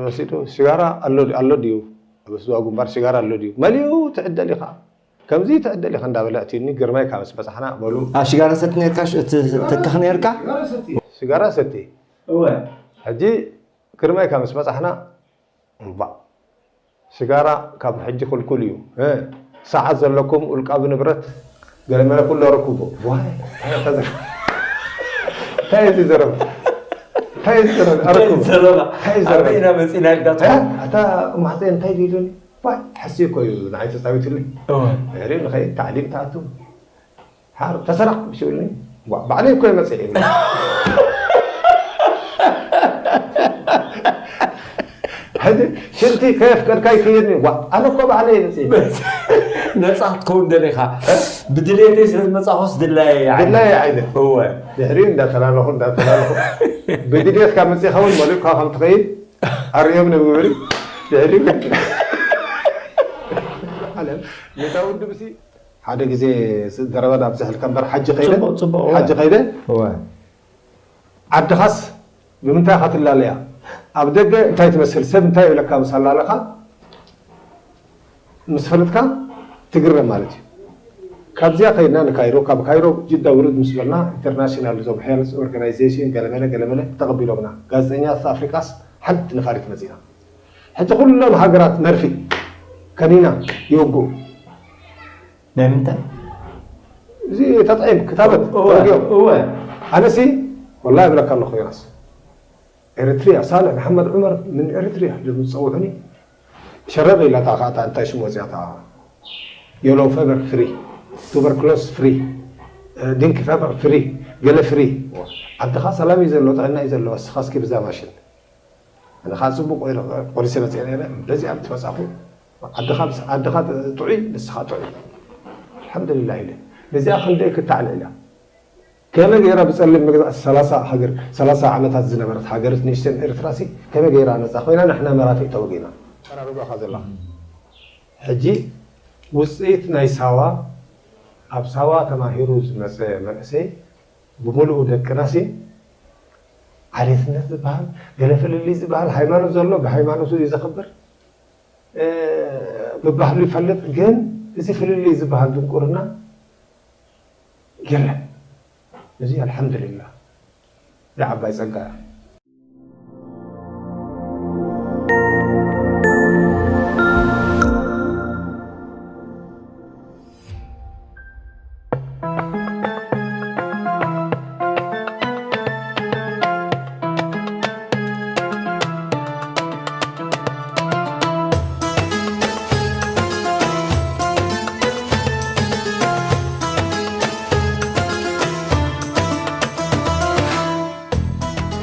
ወሲዱ፣ ሽጋራ ኣሎ ኣሎ ድዩ? ኣብ ስዋ ግንባር ሽጋራ ኣሎ ድዩ? መሊኡ ትዕደል ኢኻ። ከምዚ ትዕደል ኢኻ እንዳበለ ኣእትዩኒ፣ ግርማይ ካብ ምስ በጻሕና በሉ። ኣብ ሽጋራ ሰቲ ነርካ ትተክኽ ነርካ? ሽጋራ ሰቲ። እወ። ሕጂ ግርማይ ካብ ምስ በጻሕና እምባእ ሽጋራ ካብ ሕጂ ክልኩል እዩ። ሰዓት ዘለኩም ውልቃዊ ንብረት ገለመለ ኩሉ ኣረክቦ። እንታይ እዚ ዘረባ? እንታይ እዚ ዘረባ? ኣረክቦ። ዘረባ ኣበይ ኢና መፂና ኢልካ ትኾን? ኣታ ማሕፀ እንታይ ኢሉኒ? ዋይ ሓስዮ እኮ እዩ ንዓይ ተፃዊትለይ። ድሕሪ ንኸይድ ታዕሊም ትኣቱ። ሓር ተሰራሕ ሽብልኒ። ባዕለይ እኮ መፅእ። ሕጂ ሽንቲ ከየፍቀድካ ይክይድኒ። ዋ ኣነ እኮ ባዕለይ መፅእ። ነፃ ክትከውን ደሊኻ ብድሌተይ ስለ ዝመፃኹስ ድላይ ድላይ ዓይነት እወ ድሕሪ እንዳተላለኹ እንዳተላለኹ ብድሌትካ መፅእኻ እውን መሊእካ ከም ትኸይድ ኣርእዮም ንግበሪ። ድሕሪ ነታ ውድብሲ ሓደ ግዜ ዘረባ ኣብዝሕልካ እምበር ሓጂ ከይደ ፅቡቅ፣ ፅቡቅ፣ እወ። ሓጂ ከይደ እወ ዓድኻስ ብምንታይ ኢኻ ትላለያ? ኣብ ደገ እንታይ ትመስል? ሰብ እንታይ ይብለካ ምስ ኣላለኻ? ምስ ፈለጥካ ትግረም ማለት እዩ። ካብዚኣ ከይድና ንካይሮ፣ ካብ ካይሮ ጅዳ ውርድ ምስ በልና ኢንተርናሽናል እዞም ሄልስ ኦርጋናይዜሽን ገለመለ ገለመለ ተቐቢሎምና። ጋዜጠኛታት ኣፍሪቃስ ሓንቲ ነፋሪት መፂና። ሕጂ ኩሎም ሃገራት መርፊ ከኒና ይወግኡ። ናይ ምንታይ እዚ ተጥዒም ክታበት እወ ወጊኦም። እወ ኣነሲ ወላሂ እብለካ ኣለኹ ዮናስ ኤርትሪያ ሳልሕ መሓመድ ዑመር ምን ኤርትሪያ ዝብል ዝፀውዑኒ ሸረብ ኢላታ ከኣታ እንታይ ሽም ወፅያታ የሎ ፈበር ፍሪ ቱበርክሎስ ፍሪ ድንክ ፈበር ፍሪ ገለ ፍሪ ዓድኻ ሰላም እዩ ዘሎ ጥዕና እዩ ዘለዎ እስኻ እስኪ ብዛ ማሽን ኣነ ከዓ ፅቡቅ ቆይረ ቆሊሰ መፅአ ነረ በዚኣ ምስ መፃኹ ዓድኻ ዓድኻ ጥዑይ ንስኻ ጥዑይ ኣልሓምዱሊላህ ኢለ ነዚኣ ክንደይ ክታዕልዕላ ከመይ ገይራ ብፀሊም መግዛእቲ ሰላሳ ሃገር ሰላሳ ዓመታት ዝነበረት ሃገርት ንእሽተን ኤርትራሲ ከመይ ገይራ ነፃ ኮይና ንሕና መራፊእ ተወጊና ተራርጓኻ ዘላ ሕጂ ውፅኢት ናይ ሳዋ ኣብ ሳዋ ተማሂሩ ዝመፀ መንእሰይ ብምሉኡ ደቅናሲ ዓሌትነት ዝበሃል ገለ ፍልልይ ዝበሃል ሃይማኖት ዘሎ ብሃይማኖቱ እዩ ዘኽብር ብባህሉ ይፈልጥ ግን እዚ ፍልልይ ዝበሃል ድንቁርና የለን እዚ ኣልሓምዱሊላህ ዓባይ ጸጋ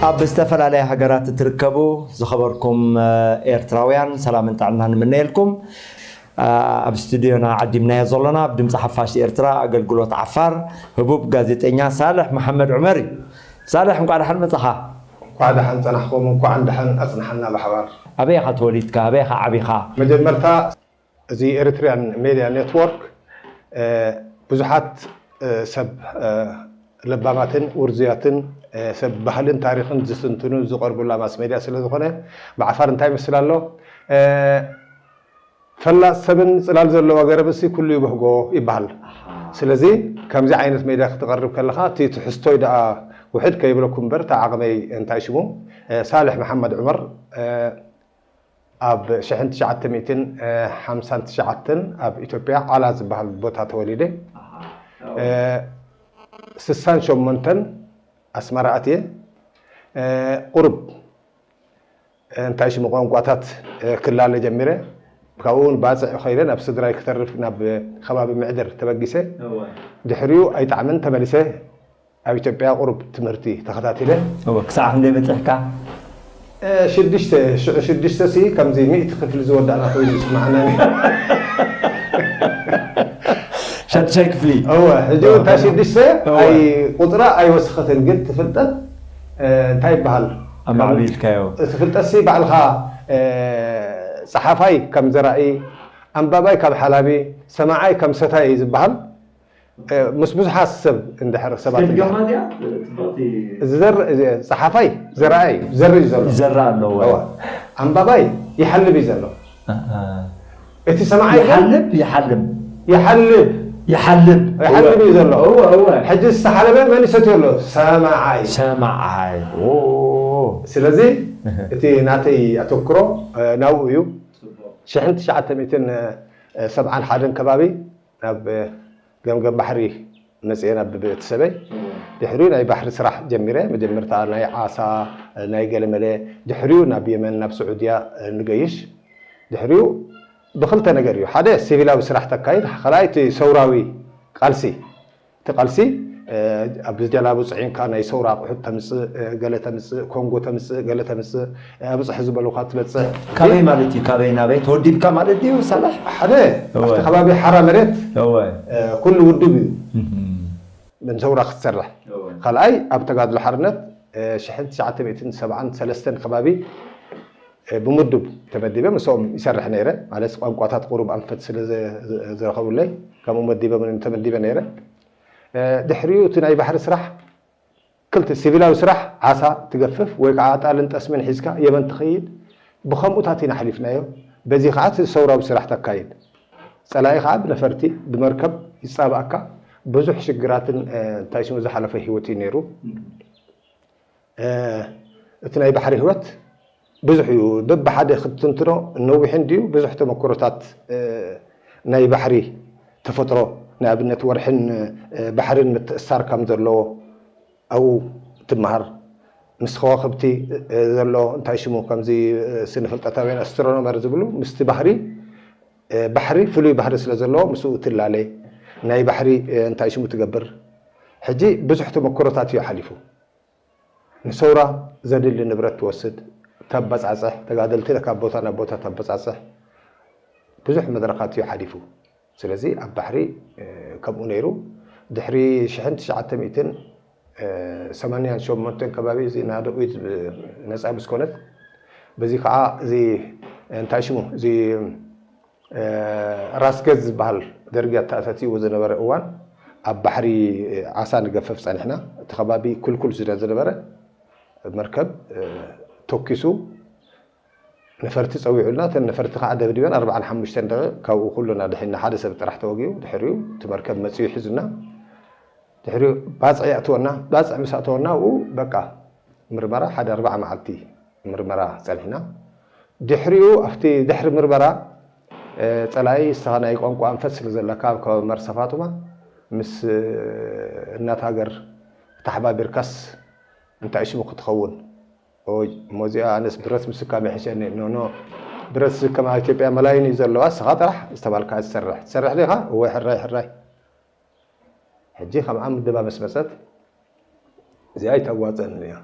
ኣብ ዝተፈላለያ ሃገራት እትርከቡ ዝኸበርኩም ኤርትራውያን ሰላምን ጥዕናን ንምነየልኩም። ኣብ ስቱድዮና ዓዲምናዮ ዘሎና ኣብ ድምፂ ሓፋሽ ኤርትራ ኣገልግሎት ዓፋር ህቡብ ጋዜጠኛ ሳልሕ መሓመድ ዑመር እዩ። ሳልሕ እንኳዕ ደሓን መፃኻ። እንኳዕ ደሓን ፀናሕኩም እንኳዕ ደሓን ኣፅናሓና ብሓባር። ኣበይ ኢኻ ተወሊድካ ኣበይ ኢኻ ዓቢኻ? መጀመርታ እዚ ኤሪትሪያን ሜድያ ኔትወርክ ብዙሓት ሰብ ለባማትን ውርዙያትን ሰብ ባህልን ታሪኽን ዝትንትኑ ዝቐርቡላ ማስ ሜድያ ስለ ዝኾነ ብዓፋር እንታይ ይመስል ኣሎ ፈላጥ ሰብን ፅላል ዘለዎ ገረብሲ ኩሉ ይብህጎ ይበሃል። ስለዚ ከምዚ ዓይነት ሜድያ ክትቐርብ ከለኻ እቲ ትሕዝቶይ ደኣ ውሕድ ከይብለኩም እምበር እቲ ዓቕመይ እንታይ ሽሙ ሳልሕ መሓመድ ዑመር ኣብ ሽሕን ትሽዓተ ሚእትን ሓምሳን ትሽዓተን ኣብ ኢትዮጵያ ዓላ ዝበሃል ቦታ ተወሊደ። ስሳን ሸሞንተን ኣስመራ ኣትየ። ቁሩብ እንታይ ሽሙ ቋንቋታት ክላለ ጀሚረ። ካብኡ እውን ባፅዕ ከይደ ናብ ስድራይ ክተርፍ ናብ ከባቢ ምዕድር ተበጊሰ። ድሕሪኡ ኣይጣዕምን ተመሊሰ ኣብ ኢትዮጵያ ቁሩብ ትምህርቲ ተኸታቲለ። እወ፣ ክሳዕ ክንደይ በፂሕካ? እ፣ ሽዱሽተ፣ ሽዑ ሽዱሽተ ሲ ከምዚ ሚእቲ ክፍሊ ዝወዳእና ኮይኑ ይስማዓና ነይሩ። ሻድሻይ ክፍሊ? እወ፣ ሕጂ እውን እታ ሽዱሽተ እወ። ኣይ-፣ ቁፅራ ኣይወሰኸትን፣ ግን ትፍልጠት፣ እ፣ እንታይ ይበሃል? ኣማዕቢልካዮ። እቲ ፍልጠት ሲ ባዕልኻ፣ እ፣ ፀሓፋይ ከም ዘራኢ፣ ኣንባባይ ካብ ሓላቢ፣ ሰማዓይ ከም ሰታይ እዩ ዝበሃል። እ፣ ምስ ብዙሓት ሰብ እንድሕር ሰባት እንድሕር- ገማት እያ፣ ጽብቕቲ። እዚ ዘር-፣ እዚ ጸሓፋይ ዘርኣይ እዩ፣ ዘርኢ እዩ ዘሎ። ይዘርእ ኣለዎ። እዋ። ኣንባባይ ይሓልብ እዩ ዘሎ። እቲ ሰማዓይ ግን ይሓልብ ይሓልም ይሓልብ ይሓልብ ይሓልብ እዩ ዘሎ። እወ እወ ሕጂ ዝተሓለበ መን ይሰትዮ ኣሎ? ሰማዓይ። ሰማዓይ ስለዚ እቲ ናተይ ኣተኩሮ ናብኡ እዩ። ሽሕን ትሽዓተ ሚእትን ሰብዓን ሓደን ከባቢ ናብ ገምገም ባሕሪ መፅአ ናብ ቤተሰበይ። ድሕሪኡ ናይ ባሕሪ ስራሕ ጀሚረ። መጀመርታ ናይ ዓሳ፣ ናይ ገለመለ፣ ድሕሪኡ ናብ የመን ናብ ስዑድያ ንገይሽ። ድሕሪኡ ብክልተ ነገር እዩ። ሓደ ሲቪላዊ ስራሕ ተካይድ፣ ካልኣይ እቲ ሰውራዊ ቃልሲ። እቲ ቃልሲ ኣብ ጀላቡ ፅዒንካ ናይ ሰውራ ኣቑሑት ተምፅእ፣ ገለ ተምፅእ፣ ኮንጎ ተምፅእ፣ ገለ ተምፅእ፣ ኣብፅሕ ዝበሉካ ትበፅሕ። ካበይ ማለት እዩ? ካበይ ናበይ ተወዲብካ ማለት እዩ? ሳላሕ ሓደ ኣብቲ ከባቢ ሓራ መሬት ኩሉ ውድብ እዩ ንሰውራ ክትሰርሕ። ካልኣይ ኣብ ተጋድሎ ሓርነት ሽሕን ትሽዓተ ሚእትን ሰብዓን ሰለስተን ከባቢ ብምድብ ተመዲበ ምስኦም ይሰርሕ ነይረ። ማለት ቋንቋታት ቁሩብ ኣንፈት ስለ ዝረኸቡለይ ከምኡ መዲበ ተመዲበ ነይረ። ድሕሪኡ እቲ ናይ ባሕሪ ስራሕ ክልተ ሲቪላዊ ስራሕ ዓሳ ትገፍፍ ወይ ከዓ ጣልን ጠስምን ሒዝካ የመን ትኸይድ። ብኸምኡታት ኢና ሓሊፍናዮ። በዚ ከዓ እቲ ሰውራዊ ስራሕ ተካይድ። ፀላኢ ከዓ ብነፈርቲ ብመርከብ ይፃባእካ። ብዙሕ ሽግራትን እንታይ ሽሙ ዝሓለፈ ህይወት እዩ ነይሩ። እቲ ናይ ባሕሪ ህይወት ብዙሕ እዩ። በብሓደ ክትትንትኖ ነዊሕን ድዩ ብዙሕ ተመክሮታት ናይ ባሕሪ ተፈጥሮ ንኣብነት ወርሕን ባሕርን ምትእሳር ከም ዘለዎ ኣብኡ ትመሃር። ምስ ከዋክብቲ ዘሎ እንታይ ሽሙ ከምዚ ስነ ፍልጠታውያን ኣስትሮኖመር ዝብሉ ምስቲ ባህሪ ባሕሪ ፍሉይ ባህሪ ስለ ዘለዎ ምስኡ ትላለ ናይ ባሕሪ እንታይ ሽሙ ትገብር። ሕጂ ብዙሕ ተመክሮታት እዩ ሓሊፉ። ንሰውራ ዘድሊ ንብረት ትወስድ፣ ተበጻጽሕ፣ ተጋደልቲ ካብ ቦታ ናብ ቦታ ተበጻጽሕ ብዙሕ መድረኻት እዩ ሓሊፉ። ስለዚ ኣብ ባሕሪ ከምኡ ነይሩ። ድሕሪ ሽሕን ትሽዓተ ሚእትን ሰማንያን ሸሞንተን ከባቢ እዚ ናደኡ ነፃ ምስ ኮነት በዚ ከዓ እዚ እንታይ ሽሙ እዚ ራስ ገዝ ዝበሃል ደርጊ ኣተኣታትይዎ ዝነበረ እዋን ኣብ ባሕሪ ዓሳ ንገፈፍ ጸኒሕና። እቲ ከባቢ ኩልኩል ስለ ዝነበረ መርከብ ተኪሱ ነፈርቲ ጸዊዑልና። እተን ነፈርቲ ከዓ ደብዲበን ኣርባዓን ሓሙሽተን ደቂቕ ካብኡ ኩሉና ድሒና። ሓደ ሰብ ጥራሕ ተወጊኡ። ድሕሪኡ እቲ መርከብ መጺኡ ሒዙና። ድሕሪኡ ባጽዕ የእትወና። ባጽዕ ምስ ኣተወና ኣብኡ በቃ ምርመራ ሓደ ኣርባዓ መዓልቲ ምርመራ ጸኒሕና። ድሕሪኡ ኣብቲ ድሕሪ ምርመራ ጸላኢ ንስኻ ናይ ቋንቋ ኣንፈት ስለ ዘለካ ኣብ ከባቢ መርሳ ፋጡማ ምስ እናት ሃገር ተሓባቢርካስ እንታይ ሽሙ ክትኸውን? ኦይ እሞ እዚኣ ኣነስ ብረት ምስካም ይሕሸኒ። ኖ ኖ ብረት ዝከማ ኢትዮጵያ መላይን እዩ ዘለዋ። ንስኻ ጥራሕ ዝተባልካ ትሰርሕ ትሰርሕ ዲኻ? እወ ሕራይ ሕራይ። ሕጂ ከምኣ ምድባ ምስ መጸት እዚኣ ኣይተዋፀንን እያ።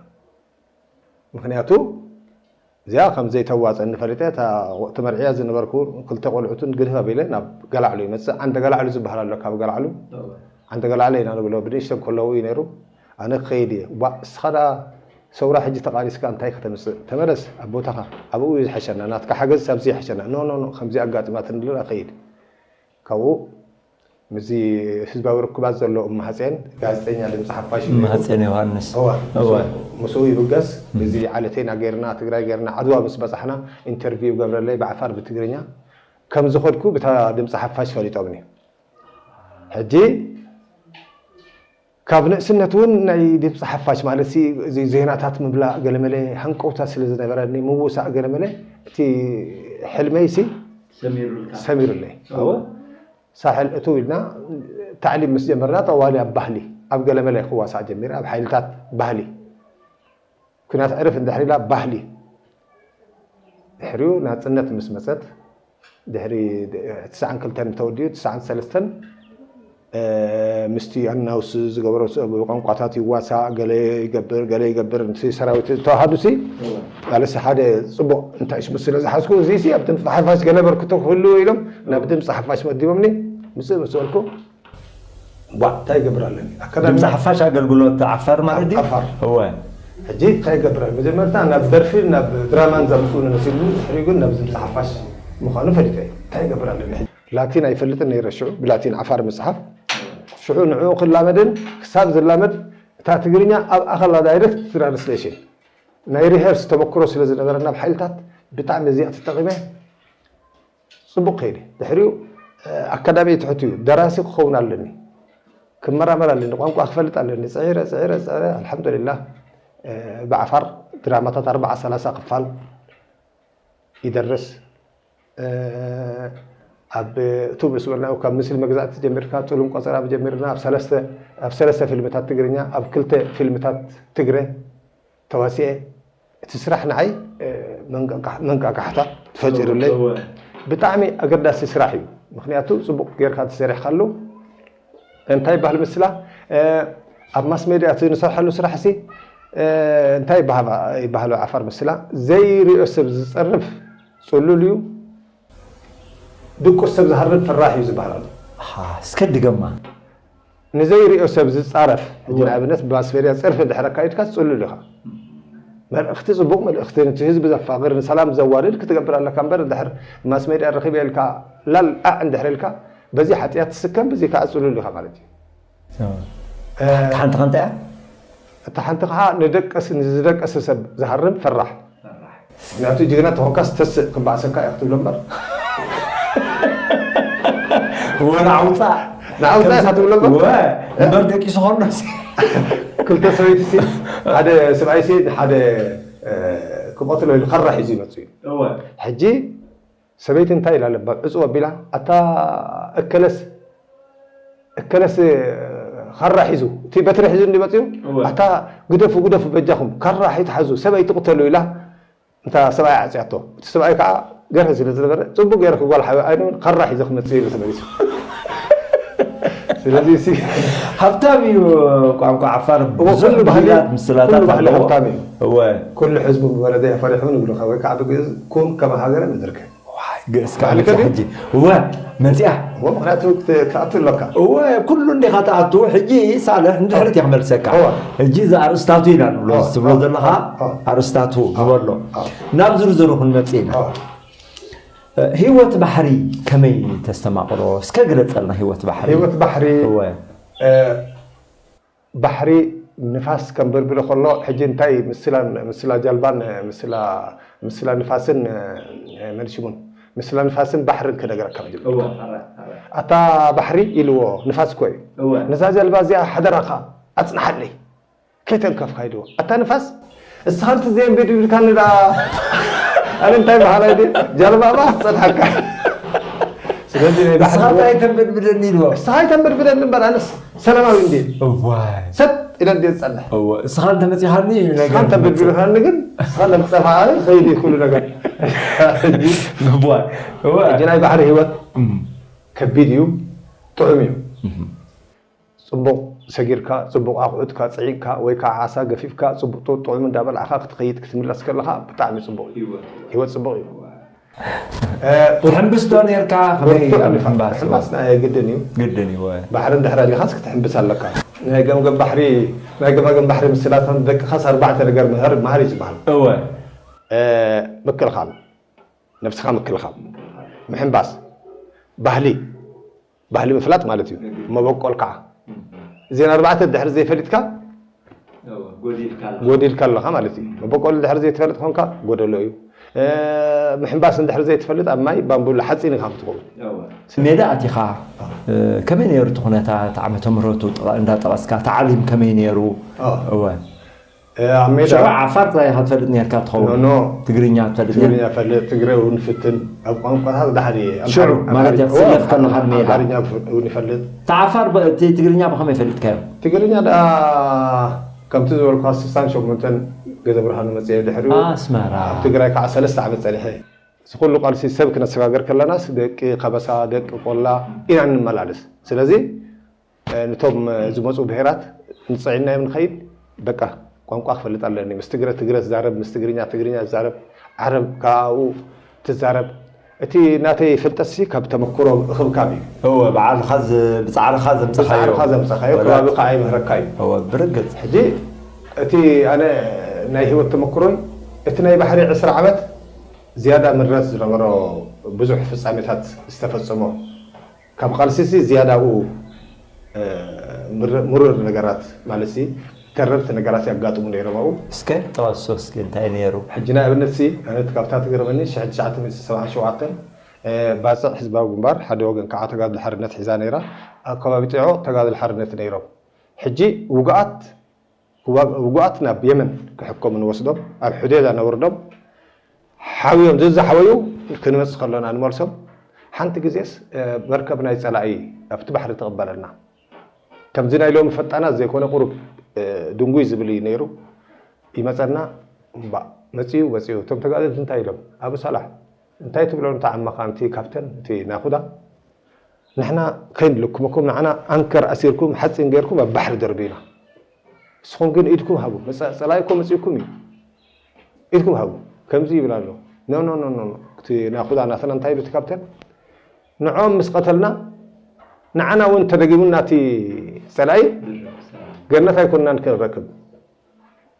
ምክንያቱ እዚኣ ከም ዘይተዋፀኒ ፈሊጠ እታ ተመርዕያ ዝነበርኩ ክልተ ቆልዑትን ግድፍ ኣቢለ ናብ ገላዕሉ ይመፅእ። ዓንደ ገላዕሉ ዝበሃል ኣሎ ካብ ገላዕሉ ዓንደ ገላዕለ ኢና ንብሎ ብንእሽተን ከለዉ እዩ ነይሩ። ኣነ ክኸይድ እየ ዋ እስኻ ደኣ ሰውራ ሕጂ ተቓሊስካ እንታይ ከተምፅእ ተመለስ ኣብ ቦታኻ ኣብኡ እዩ ዝሐሸና ናትካ ሓገዝ ኣብዚ ይሐሸና ኖ ኖ ኖ ከምዚ ኣጋጢማትኒ ኢለ እኸይድ። ካብኡ ምስዚ ህዝባዊ ርክባት ዘሎ እማሃፅያን ጋዜጠኛ ድምፂ ሓፋሽ እዩ ነይሩ። ማህፀን ዮሃንስ እዋ እወ ምስኡ ይብገስ። እዚ ዓለቴና ገይርና ትግራይ ገይርና ዓድዋ ምስ በፃሕና ኢንተርቪው ይገብረለይ ብዓፋር ብትግርኛ ከም ዝኸድኩ ብታ ድምፂ ሓፋሽ ፈሊጦምኒ። ሕጂ ካብ ንእስነት እውን ናይ ድምፂ ሓፋሽ ማለት እዚ ዜናታት ምብላእ ገለመለ ሃንቀውታ ስለ ዝነበረኒ ምውሳእ ገለመለ እቲ ሕልመይሲ ሰሚሩልካ ሰሚሩለይ። ሳሕል እትው ኢልና ታዕሊም ምስ ጀመርና ጠዋሊ ኣብ ባህሊ ኣብ ገለመለ ክዋሳእ ጀሚረ ኣብ ሓይልታት ባህሊ ኩናት ዕርፍ እንድሕር ኢላ ባህሊ ድሕሪኡ ናፅነት ምስ መፀት ድሕሪ ትስዓን ክልተን ተወዲኡ ትስዓን ሰለስተን ምስቲ ኣናውስ ዝገበሮ ብቋንቋታት ይዋሳእ ገለ ይገብር ገለ ይገብር እቲ ሰራዊት ዝተዋሃዱ ሲ ማለት ሓደ ፅቡቕ እንታይ ሽሙ ስለ ዝሓዝኩ እዚ ሲ ኣብ ድምፂ ሓፋሽ ገለ በርክቶ ክህልዎ ኢሎም ናብ ድምፂ ሓፋሽ መዲቦምኒ ምስእ ምስ በልኩ ቧ እንታይ ይገብር ኣለኒ ኣካዳሚ ድምፂ ሓፋሽ ኣገልግሎት ዓፋር ማለት ድዩ? ዓፋር። እወ ሕጂ እንታይ ይገብር ኣሎ መጀመርታ ናብ ደርፊ ናብ ድራማን ዘምፅኡኒ መሲሉኒ ድሕሪኡ ግን ናብ ድምፂ ሓፋሽ ምዃኑ ፈሊጠ እየ እንታይ ይገብር ኣለኒ ሕጂ ላቲን ኣይፈልጥን ነይረ ሽዑ ብላቲን ዓፋር ምፅሓፍ ሽዑ ንዕኡ ክላመድን ክሳብ ዝላመድ እታ ትግርኛ ኣብ ኣኸላ ዳይሬክት ትራንስሌሽን ናይ ሪሀርስ ተመክሮ ስለ ዝነበረ ናብ ሓይልታት ብጣዕሚ እዚኣ ተጠቒመ ጽቡቕ ከይደ። ድሕሪኡ ኣካዳሚ ትሕት እዩ፣ ደራሲ ክኸውን ኣለኒ፣ ክመራመር ኣለኒ፣ ቋንቋ ክፈልጥ ኣለኒ። ጽዒረ ጽዒረ ጽዒረ ኣልሓምዱሊላህ ብዓፋር ድራማታት ኣርባዓ ሰላሳ ክፋል ይደርስ። ኣብ ቱብ ዝበልና ካብ ምስሊ መግዛእቲ ጀሚርካ፣ ጥሉም ቆጸራ ጀሚርና፣ ኣብ ሰለስተ ኣብ ሰለስተ ፊልምታት ትግርኛ፣ ኣብ ክልተ ፊልምታት ትግረ ተዋሲኤ። እቲ ስራሕ ንዓይ መንቃቃሕታ ተፈጢሩለይ። ብጣዕሚ ኣገዳሲ ስራሕ እዩ። ምክንያቱ ጽቡቕ ጌርካ ተሰሪሕካሉ። እንታይ ይበሃል ምስላ ኣብ ማስ ሜድያ እቲ ንሰርሐሉ ስራሕ ሲ እንታይ ይበሃሉ ዓፋር ምስላ ዘይሪኦ ሰብ ዝጸርፍ ጽሉል እዩ። ድቁስ ሰብ ዝሃርም ፈራሕ እዩ ዝበሃል ኣሎ። እስከ ድገማ። ንዘይሪኦ ሰብ ዝጻረፍ፣ ሕጂ ንኣብነት ብማስሜድያ ጸርፊ እንድሕር ኣካይድካ ጽሉል ኢኻ። መልእኽቲ ጽቡቕ መልእኽቲ፣ ነቲ ህዝቢ ዘፋቕር፣ ንሰላም ዘዋድድ ክትገብር ኣለካ እምበር፣ እንድሕር ብማስሜድያ ረኺበ ኢልካ ላል ኣዕ እንድሕር ኢልካ፣ በዚ ሓጢኣት ትስከም፣ በዚ ከዓ ጽሉል ኢኻ ማለት እዩ። ሓንቲ ከንታ እያ። እታ ሓንቲ ከዓ ንደቀስ ንዝደቀሰ ሰብ ዝሃርም ፈራሕ። ምክንያቱ ጅግና ተኾንካስ ተስእ ክበኣሰካ እየ ክትብሎ እምበር ወላ ዓውፃ ንዓውፃ ኢኻ ትብሎ እምበር ወ እምበር ደቂሱ ከሎ ክልተ ሰበይቲ ሲ ሓደ ሰብኣይ ሲ ሓደ ክቐትሎ ኢሉ ከራ ሒዙ ይመፁ እዩ። ሕጂ ሰበይቲ እንታይ ኢላ ኣለባ ዕፁ ኣቢላ ኣታ እከለስ እከለስ ኻራ ሒዙ እቲ በትሪ ሒዙ እንዲ መፅኡ ኣታ ግደፉ ግደፉ በጃኹም ካራ ሒትሓዙ ሰበይቲ ቅተሉ ኢላ እንታ ሰብኣይ ዓፅያቶ እቲ ሰብኣይ ከዓ ገርህ ስለ ዝነበረ ፅቡቅ ገይርክ ጓል ሓዊ ኣይነ ካራ ሒዘ ክመፅእ ኢሉ ተመሊሱ። ስለዚ ሲ ሃብታም እዩ ቋንቋ ዓፋር ብዙሕ ባህልያት ምስላታት ኣለዎ። ኩሉ ሕዝቡ ብወለደ ፈሪሑ ንብሉካ ወይ ከዓ ብግእዝ ኩን ከመ ሃገረ ምድርከ ገእስካ መፅያ ሕጂ እወ መፅያ እሞ ምክንያቱ ክትኣቱ ኣለካ እወ ኩሉ እንዲኻ ትኣቱ ሕጂ ሳልሕ ንድሕሪት እየ ክመልሰካ ሕጂ እዚ ኣርእስታቱ ኢና ንብሎ ትብሎ ዘለኻ ኣርእስታቱ ዝበሎ ናብ ዝርዝሩ ክንመፅእ ኢና። ህይወት ባሕሪ ከመይ ተስተማቕሮ እስከ ግለፀልና። ህይወት ባሕሪ ህይወት ባሕሪ እወ ባሕሪ ንፋስ ከንበድብዶ ከሎ ሕጂ እንታይ ምስላ ጃልባን ምስላ ንፋስን መን ሽሙን ምስላ ንፋስን ባሕርን ክነግረካ መጀመርታ። ኣታ ባሕሪ ኢልዎ ንፋስ እኮ እዩ። ነዛ ጃልባ እዚኣ ሓደራኻ ኣጽንሓለይ ከይተንከፍካ ኢልዎ። ኣታ ንፋስ እስኻ ንቲ ዘየንበድብድካኒ ደኣ ኣነ እንታይ በሃላይ ድየ ጃልባ እባ ክትጸንሓካ። ስለዚ ናይ ባሕሪ ንስኻ እንታይ ተንበድብደኒ ኢልዎ። ንስኻ ኣይተንበድብደኒ እምበር ኣነስ ሰላማዊ እንድየ። እዋይ። ሰጥ ኢለ እንድየ ዝጸንሕ። እወ፣ እስኻ እንተ መጺኻኒ ነገር እስኻ እንተ ብድብድኻኒ ግን እስኻ እንተ ምጸፋእካኒ ኸይድ እዩ ኩሉ ነገር። እዋይ። እወ። ሕጂ ናይ ባሕሪ ህይወት እም። ከቢድ እዩ፣ ጥዑም እዩ። እም። ጽቡቕ ሰጊርካ፣ ጽቡቕ ኣቑሑትካ ጽዒቕካ ወይ ከዓ ዓሳ ገፊፍካ ጽቡቕ ጥዑም እንዳበላዕኻ ክትኸይድ ክትምለስ ከለኻ ብጣዕሚ ጽቡቕ እዩ። ህይወት። ህይወት ጽቡቕ እዩ። እ፣ ትሕምብስ ዶ ነርካ? ከመይ ብርቱዕ ኣብ ንፋስ። ምሕምባስ? ትሕምባስ ናይ ግድን እዩ። ግድን እዩ፣ ወ። ባሕሪ እንድሕር ኣሊኻስ ክትሕምብስ ኣለካ። ናይ ገምገም ባሕሪ፣ ናይ ገማግም ባሕሪ ምስላታት ደቅኻስ ኣርባዕተ ነገር ምሃር፣ ምሃር እዩ ዝበሃል። እወ። እ፣ ምክልኻል፣ ነብስኻ ምክልኻል፣ ምሕምባስ፣ ባህሊ፣ ባህሊ ምፍላጥ ማለት እዩ። መበቆል ከዓ እዚን ኣርባዕተ ድሕሪ ዘይፈሊጥካ ጎዲልካ ኣለኻ ማለት እዩ። መበቆል ድሕሪ ዘይትፈልጥ ኮንካ ጎደሎ እዩ። እ፣ ምሕንባስ እንድሕሪ ዘይትፈልጥ ኣብ ማይ ባምቡላ ሓፂን ኢኻ ክትኸውን። ሜዳ ኣቲኻ እ፣ ከመይ ነይሩ እቲ ኩነታት ዓመተ ምህረቱ ጥቐ- እንዳጠቐስካ ታዕሊም ከመይ ነይሩ? ኣዎ። እወ። እ፣ ኣብ ሜዳ ሽዑ ዓፋር ጥራይ ኢኻ ትፈልጥ ነርካ ትኸውን። ኖ፣ ኖ። ትግርኛ ትፈልጥ ነርካ? ትግርኛ ፈልጥ፣ ትግረ እውን ፍትን፣ ኣብ ቋንቋታት ዳሕሪ እየ። ሽዑ ኣምሓሪ- ማለት እየ፣ ኣምሓሪ- ክስለፍ ከለኻ ኣብ ሜዳ። ኣምሓርኛ እውን ይፈልጥ። እቲ ዓፋር ብ- እቲ ትግርኛ ብኸመይ ፈሊጥካዮ? ትግርኛ ደኣ ከምቲ ዝበልኳ ስሳን ሸሞንተን ገዘ ብርሃኑ መፅየ ድሕሪኡ ኣስመራ። ኣብ ትግራይ ከዓ ሰለስተ ዓመት ፀኒሐ። እዚ ኩሉ ቃልሲ ሰብ ክነሰጋገር ከለናስ ደቂ ከበሳ፣ ደቂ ቆላ ኢና እንመላለስ። ስለዚ እ፣ ነቶም እ፣ ዝመፁ ብሄራት ንፅዒናዮም ንኸይድ በቃ ቋንቋ ክፈልጥ ኣለኒ። ምስ ትግረ ትግረ ዝዛረብ፣ ምስ ትግርኛ ትግርኛ ዝዛረብ፣ ዓረብ ካብኡ ትዛረብ። እቲ ናተይ ፍልጠትሲ ካብ ተመክሮ እኽብካብ እዩ። እወ፣ ባዕልኻ ዝ- ብፃዕርኻ ዘምፀኻዮ። ብፃዕርኻ ዘምፀኻዮ፣ ወላ- ከባቢ ከዓ ይምህረካ እዩ። እወ፣ ብርግፅ። ሕጂ እቲ ኣነ ናይ ህይወት ተመክሮይ እቲ ናይ ባሕሪ ዕስራ ዓመት ዝያዳ ምረት ዝነበሮ ብዙሕ ፍፃሜታት ዝተፈፀሞ ካብ ቃልሲሲ ዝያዳ ኣብኡ እ፣ ምር- ምሩር ነገራት ማለት ሲ ተረርቲ ነገራት የጋጥሙ ነይሮም ኣብኡ። እስከ ጠቐሶ እስኪ እንታይ ነይሩ? ሕጂ ንኣብነት ሲ ኣነ ካብታ ትገርመኒ ሽሕ ትሽዓተ ሚእቲ ሰብዓን ሸውዓተን ባፅዕ ህዝባዊ ግንባር ሓደ ወገን ከዓ ተጋድሎ ሓርነት ሒዛ ነይራ። ኣብ ከባቢ ጢዖ ተጋድሎ ሓርነት ነይሮም። ሕጂ ውጉኣት ውጉኣት ናብ የመን ክሕከሙ ንወስዶም ኣብ ሑዴዳ ነውርዶም። ሓውዮም ዘዛሓወዩ ክንመፅእ ከሎና ንመልሶም። ሓንቲ ግዜስ መርከብ ናይ ፀላኢ ኣብቲ ባሕሪ ትቕበለና። ከምዚ ናይ ሎሚ ፈጣናት ዘይኮነ ቁሩብ ድንጉይ ዝብል እዩ ነይሩ። ይመፀና። እምባእ መፅዩ መፅዩ እቶም ተጋደልቲ እንታይ ኢሎም? ኣቡ ሳላሕ እንታይ ትብሎ? እንተ ዓመኻ እቲ ካፕተን እቲ ናኹዳ ንሕና ከይንልክመኩም ንዓና ኣንከር ኣሲርኩም ሓፂን ገይርኩም ኣብ ባሕሪ ደርብዩና። ንስኹም ግን ኢድኩም ሃቡ። መፀ- ፀላኢ እኮ መፂኡኩም እዩ። ኢድኩም ሃቡ ከምዚ ይብል ኣሎ። ኖ ኖ ኖ ኖ ኖ። እቲ ናኹዳ ናትና እንታይ ኢሉ እቲ ካፕተን ንዖም ምስ ቀተልና ንዓና እውን ተደጊሙና እቲ ፀላኢ ገነት ኣይኮንናን ክንረክብ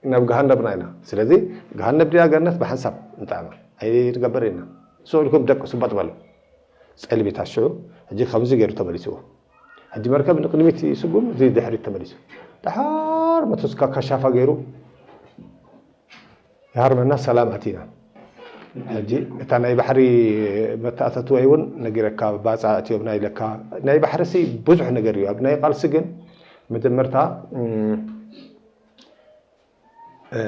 ናብ ገሃነብና ኢና። ስለዚ ገሃነብ ድያ ገነት ብሓንሳብ ንጣዕማ ኣይንገብር ኢና። ስቕ ኢልኩም ደቅሱ በጥ በሉ። ፀልቢታት ሽዑ ሕጂ ከምዚ ገይሩ ተመሊስዎ። ሕጂ መርከብ ንቅድሚት ይስጉም፣ እዚ ድሕሪት ተመሊሱ። ደሓር መቶ ስካ ካሻፋ ገይሩ ይሃርመና፣ ሰላም ኣቲና። ሕጂ እታ ናይ ባሕሪ መተኣታትወይ እውን ነጊረካ፣ ባፃ እትዮም ናይ ለካ ናይ ባሕሪ ሲ ብዙሕ ነገር እዩ። ኣብ ናይ ቃልሲ ግን መጀመርታ እም፣ እ፣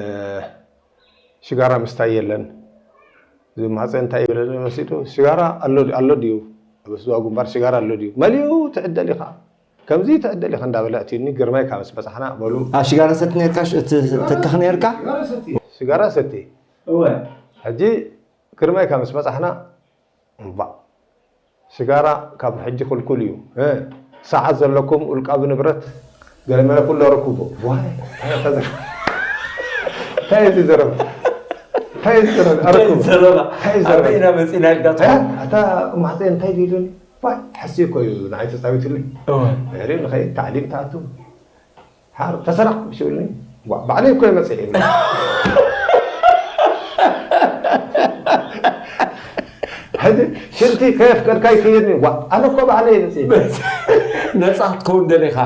ሽጋራ ምስታይ የለን። ዝማፀ እንታይ ይብለኒ መሲጡ ሽጋራ ኣሎ ኣሎ ድዩ? ኣብ ስዋ ግንባር ሽጋራ ኣሎ ድዩ? መሊኡ ትዕደል ኢኻ ከምዚ ትዕደል ኢኻ እንዳበለ ኣትዩኒ። ግርማይ ካብ ምስ በፃሕና በሉ ኣብ ሽጋራ ሰቲ ነርካ ተካኽ ነርካ ሽጋራ ሰቲ እወ ሕጂ ግርማይ ካብ ምስ በፃሕና እምባ ሽጋራ ካብ ሕጂ ክልኩል እዩ። እ፣ ሰዓት ዘለኩም ውልቃዊ ንብረት ገለመለ ኩሎ ረክቦ። ዋይ፣ እንታይ እዩ ዘረባ? እንታይ እዩ ዘረባ? እንታይ እዩ ዘረባ? ኣረክቦ። ዘረባ እንታይ እዩ ዘረባ? ኣበይና መፂና ኢልካ ትኾን? ኣታ ማፀ እንታይ ዲሉኒ? ዋይ፣ ሓስየ እኮ እዩ ንዓይ ተፃዊትልኝ። እወ። ድሕሪ ንኸይድ ታዕሊም ትኣቱ። ሓር ተሰራቕ ሽብልኒ ባዕለይ እኮ ይመፅእ ሕጂ ሽንቲ ከየፍቀድካ ይክየድኒ ዋ ኣነ እኮ ባዕለይ ይመፅእ ነፃ ክትከውን ደሊኻ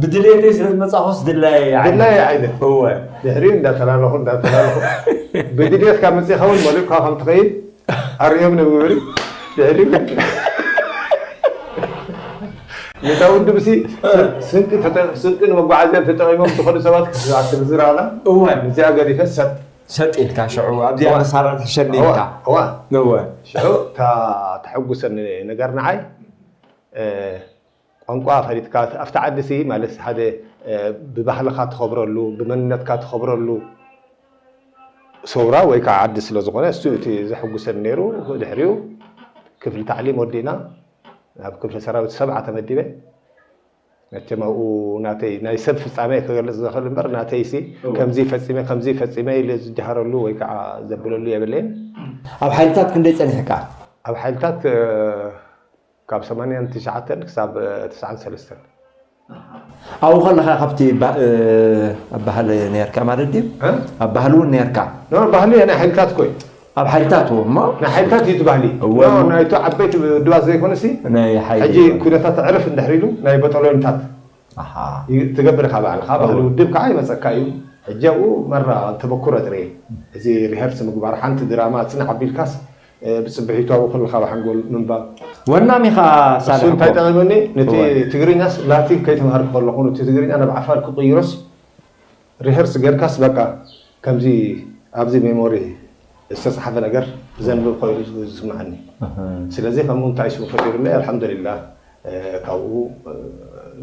ብድሌተይ ስለ ዝመፃኹስ ድላይ ድላይ ዓይነት እወ ድሕሪ እንዳተላለኹ እንዳተላለኹ ብድሌትካ መፅእኻ እውን መሊእካ ከም ትኸይድ ኣርእዮም ንብብሪ ድሕሪ ነታ ውድብ ሲ ስንቂ ተጠ- ስንቂ ንመጓዓዝያን ተጠቒሞም ዝኾኑ ሰባት ክትዝርዝር ኣላ እወ እዚኣ ገዲፈ ሰጥ ሰጥ ኢልካ ሽዑ ኣብዚኣ እወ። መሳርዕ ትሸኒ ኢልካ እዋ እወ ሽዑ እታ ተሐጉሰኒ ነገር ንዓይ እ፣ ቋንቋ ፈሊጥካ ኣብቲ ዓዲ ሲ ማለት ሓደ እ፣ ብባህልኻ ትኸብረሉ ብመንነትካ ትኸብረሉ ሰውራ ወይ ከዓ ዓዲ ስለ ዝኾነ እሱ እቲ ዘሐጉሰኒ ነይሩ ድሕሪኡ ክፍሊ ታዕሊም ወዲእና ናብ ክፍሊ ሰራዊት ሰብዓ ተመዲበ መቸም ኣብኡ ናተይ ናይ ሰብ ፍፃመ ክገልፅ ዝኽእል እምበር ናተይ ሲ ከምዚ ፈፂመ ከምዚ ፈፂመ ኢለ ዝጀሃረሉ ወይ ከዓ ዘብለሉ የብለይን ኣብ ሓይልታት ክንደይ ፀኒሕካ ኣብ ሓይልታት ካብ ሰማንያን ትሽዓተን ክሳብ ትስዓን ሰለስተን ኣብኡ ከለኻ ካብቲ ኣብ ባህሊ ነርካ ማለት ድዩ ኣብ ባህሊ እውን ነርካ ባህሊ ናይ ሓይልታት ኮይ ኣብ ሓይልታት እሞ ናይ ሓይልታት እዩ እቲ ባህሊ ናይቶ ዓበይቲ ውድባት ዘይኮነሲ ሕጂ ኩነታት ዕርፍ እንድሕር ኢሉ ናይ በጠሎንታት ትገብር ኢኻ ባዕልኻ ባህሊ ውድብ ከዓ ይመፀካ እዩ ሕጂ ኣብኡ መራ ተመኩረ ጥርየ እዚ ሪሀርስ ምግባር ሓንቲ ድራማ ፅንዕ ኣቢልካስ ብፅብሒቱ ኣብኡ ከለኻ ብሓንጎል ምንባብ ወናም ኢኻ ሳልሕ እንታይ ጠቒሙኒ ነቲ ትግርኛስ ላቲን ከይተምሃርኩ ከለኹ ነቲ ትግርኛ ናብ ዓፋር ክቕይሮስ ሪሀርስ ጌርካስ በቃ ከምዚ ኣብዚ ሜሞሪ ዝተፅሓፈ ነገር ዘንብብ ኮይኑ ዝስምዓኒ ስለዚ ከምኡ እንታይ ሽሙ ፈጢሩለይ ኣልሓምዱሊላህ ካብኡ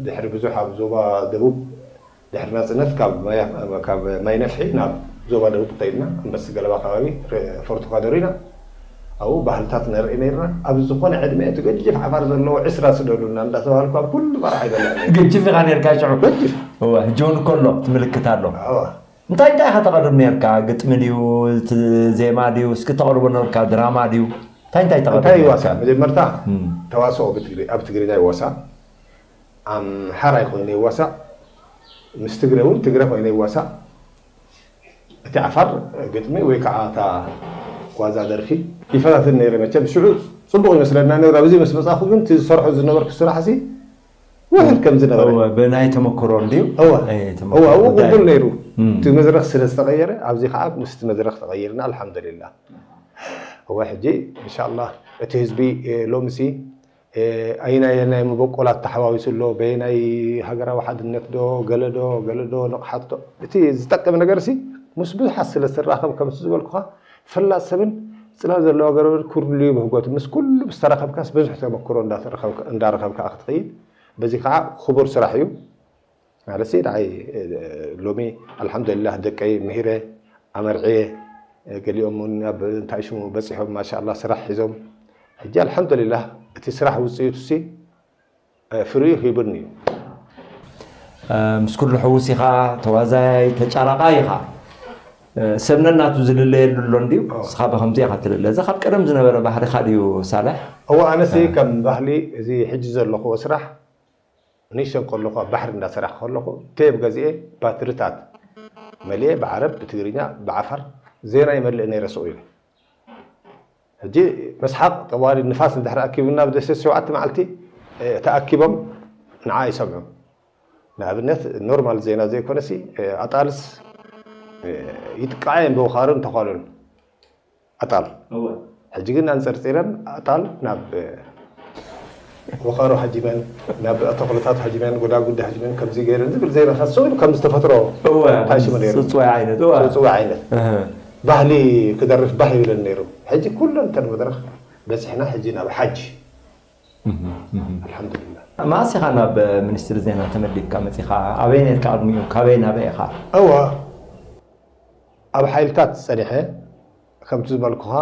ድሕሪ ብዙሕ ኣብ ዞባ ደቡብ ድሕሪ ናፅነት ካብ ማይ ነፍሒ ናብ ዞባ ደቡብ ከይድና ኣንበሲ ገለባ ከባቢ ፎርቶ ካደሪና ኣብኡ ባህልታት ነርኢ ነርና ኣብ ዝኾነ ዕድመ እቲ ገጅፍ ዓፋር ዘለዎ ዕስራ ስደዱልና እንዳተባሃልኩ ኣብ ኩሉ መርዓ ይበልዕ ነይረ። ገጅፍ ኢኻ ነርካ ሽዑ። ገጅፍ እወ ሕጂ እውን ከሎ ትምልክት ኣሎ። እወ እንታይ እንታይ ኢኻ ተቕርብ ነርካ? ግጥሚ ድዩ እቲ ዜማ ድዩ እስኪ ተቕርቦ ነርካ ድራማ ድዩ እንታይ እንታይ እንታይ ተቕርብ ይዋሳእ ነርካ? መጀመርታ እም። ተዋስኦ ብትግሪ- ኣብ ትግርኛ ይዋሳእ ኣምሓራይ ኮይነ ይዋሳእ ምስ ትግረ እውን ትግረ ኮይነ ይዋሳእ እቲ ዓፋር ግጥሚ ወይ ከዓ እታ ጓዛ ደርፊ ይፈታትን ነይረ መቸም ሽዑ ፅቡቕ ይመስለና ነይሩ ኣብዚ ምስ መፃኹ ግን እቲ ዝሰርሖ ዝነበርኩ ስራሕ ሲ ውሕድ ከም ዝነበረ። እወ፣ ብናይ ተመክሮ እንድዩ። እወ። ናይ ተመክሮ እወ፣ እወ፣ ጉዳይ። ቅቡል ነይሩ። እም። እቲ መድረኽ ስለ ዝተቐየረ፣ ኣብዚ ከዓ ምስቲ መድረኽ ተቐይርና፣ ኣልሓምዱሊላህ። እወ፣ ሕጂ፣ እንሻላህ፣ እቲ ህዝቢ፣ እ፣ ሎምሲ፣ እ፣ ኣይናይ ናይ መበቆላት ተሓዋዊሱ ኣሎ፣ በየናይ ሃገራዊ ሓድነት ዶ፣ ገለ ዶ፣ ገለ ዶ፣ ንቕሓት ዶ፣ እቲ ዝጠቅም ነገርሲ፣ ምስ ብዙሓት ስለ ዝራኸብ፣ ከምቲ ዝበልኩኻ፣ ፈላጥ ሰብን ጽላል ዘለዎ ገረብን ኩሉ ይብህጎት። ምስ ኩሉ ዝተራኸብካስ፣ ብዙሕ ተመክሮ እንዳተረኸብካ-፣ እንዳረኸብካ ክትኸይድ። በዚ ከዓ ክቡር ስራሕ እዩ። ማለት ንዓይ፣ እ፣ ሎሚ ኣልሓምዱሊላህ ደቀይ ምሂረ ኣመርዕየ፣ እ፣ ገሊኦም እውን ኣብ እንታይ ሽሙ በፂሖም ማሻኣላህ ስራሕ ሒዞም። ሕጂ ኣልሓምዱሊላህ እቲ ስራሕ ውፅኢቱሲ፣ እ፣ ፍሪኡ ሂቡኒ እዩ። እ፣ ምስ ኩሉ ሕውስ ኢኻ፣ ተዋዛያይ፣ ተጫራቓይ ኢኻ። እ፣ ሰብ ነናቱ ዝልለየሉ ኣሎ እንድዩ። ኣዎ። ንስኻ ብኸምዚ ኢኻ ትልለ። እዚ ካብ ቀደም ዝነበረ ባህሪኻ ድዩ ሳልሕ? እወ፣ ኣነሲ ከም ባህሊ እዚ ሕጂ ዘለኽዎ ስራሕ ንእሽተን ከለኹ ኣብ ባሕሪ እንዳሰራሕኩ ከለኹ ቴብ ገዚኤ ባትሪታት መሊኤ ብዓረብ፣ ብትግርኛ፣ ብዓፋር ዜና ይመልእ ነይረ ሱቕ ኢለ። ሕጂ መስሓቕ ጠዋሊ ንፋስ እንድሕር ኣኪቡና ብደሴት ሸውዓተ መዓልቲ፣ እ፣ ተኣኪቦም ንዓ ይሰምዑ። ንኣብነት ኖርማል ዜና ዘይኮነሲ፣ እ፣ ኣጣልስ፣ እ፣ ይጥቃዓ እየን ብወኻሩ እንተኾሉን ኣጣል። ሕጂ ግን ኣንጸርጺረን ኣጣል ናብ፣ እ፣ ወኻሩ ሃጂመን፣ ናብ ተኽልታት ሃጂመን፣ ጎዳጉዲ ሃጂመን ከምዚ ገይረን ዝብል ዜናታት ስቕ ኢሉ ከም ዝተፈጥሮ እወ፣ እንታይ ሽሙ ነይሩ? ጽጽዋይ ዓይነት፣ እወ። ጽውጽዋይ ዓይነት። እህ። ባህሊ ክደርፍ ባህ ይብለን ነይሩ። ሕጂ ኩለን እተን መድረኽ በጺሕና ሕጂ ናብ ሓጂ። ኣልሓምዱሊላህ። መዓስ ኢኻ ናብ ሚኒስትሪ ዜና ተመዲብካ መጺኻ? ኣበይ ነርካ ቅድሚኡ? ካበይ ናበይ ኢኻ? እወ፣ ኣብ ሓይልታት ጸኒሐ፣ ከምቲ ዝበልኩኻ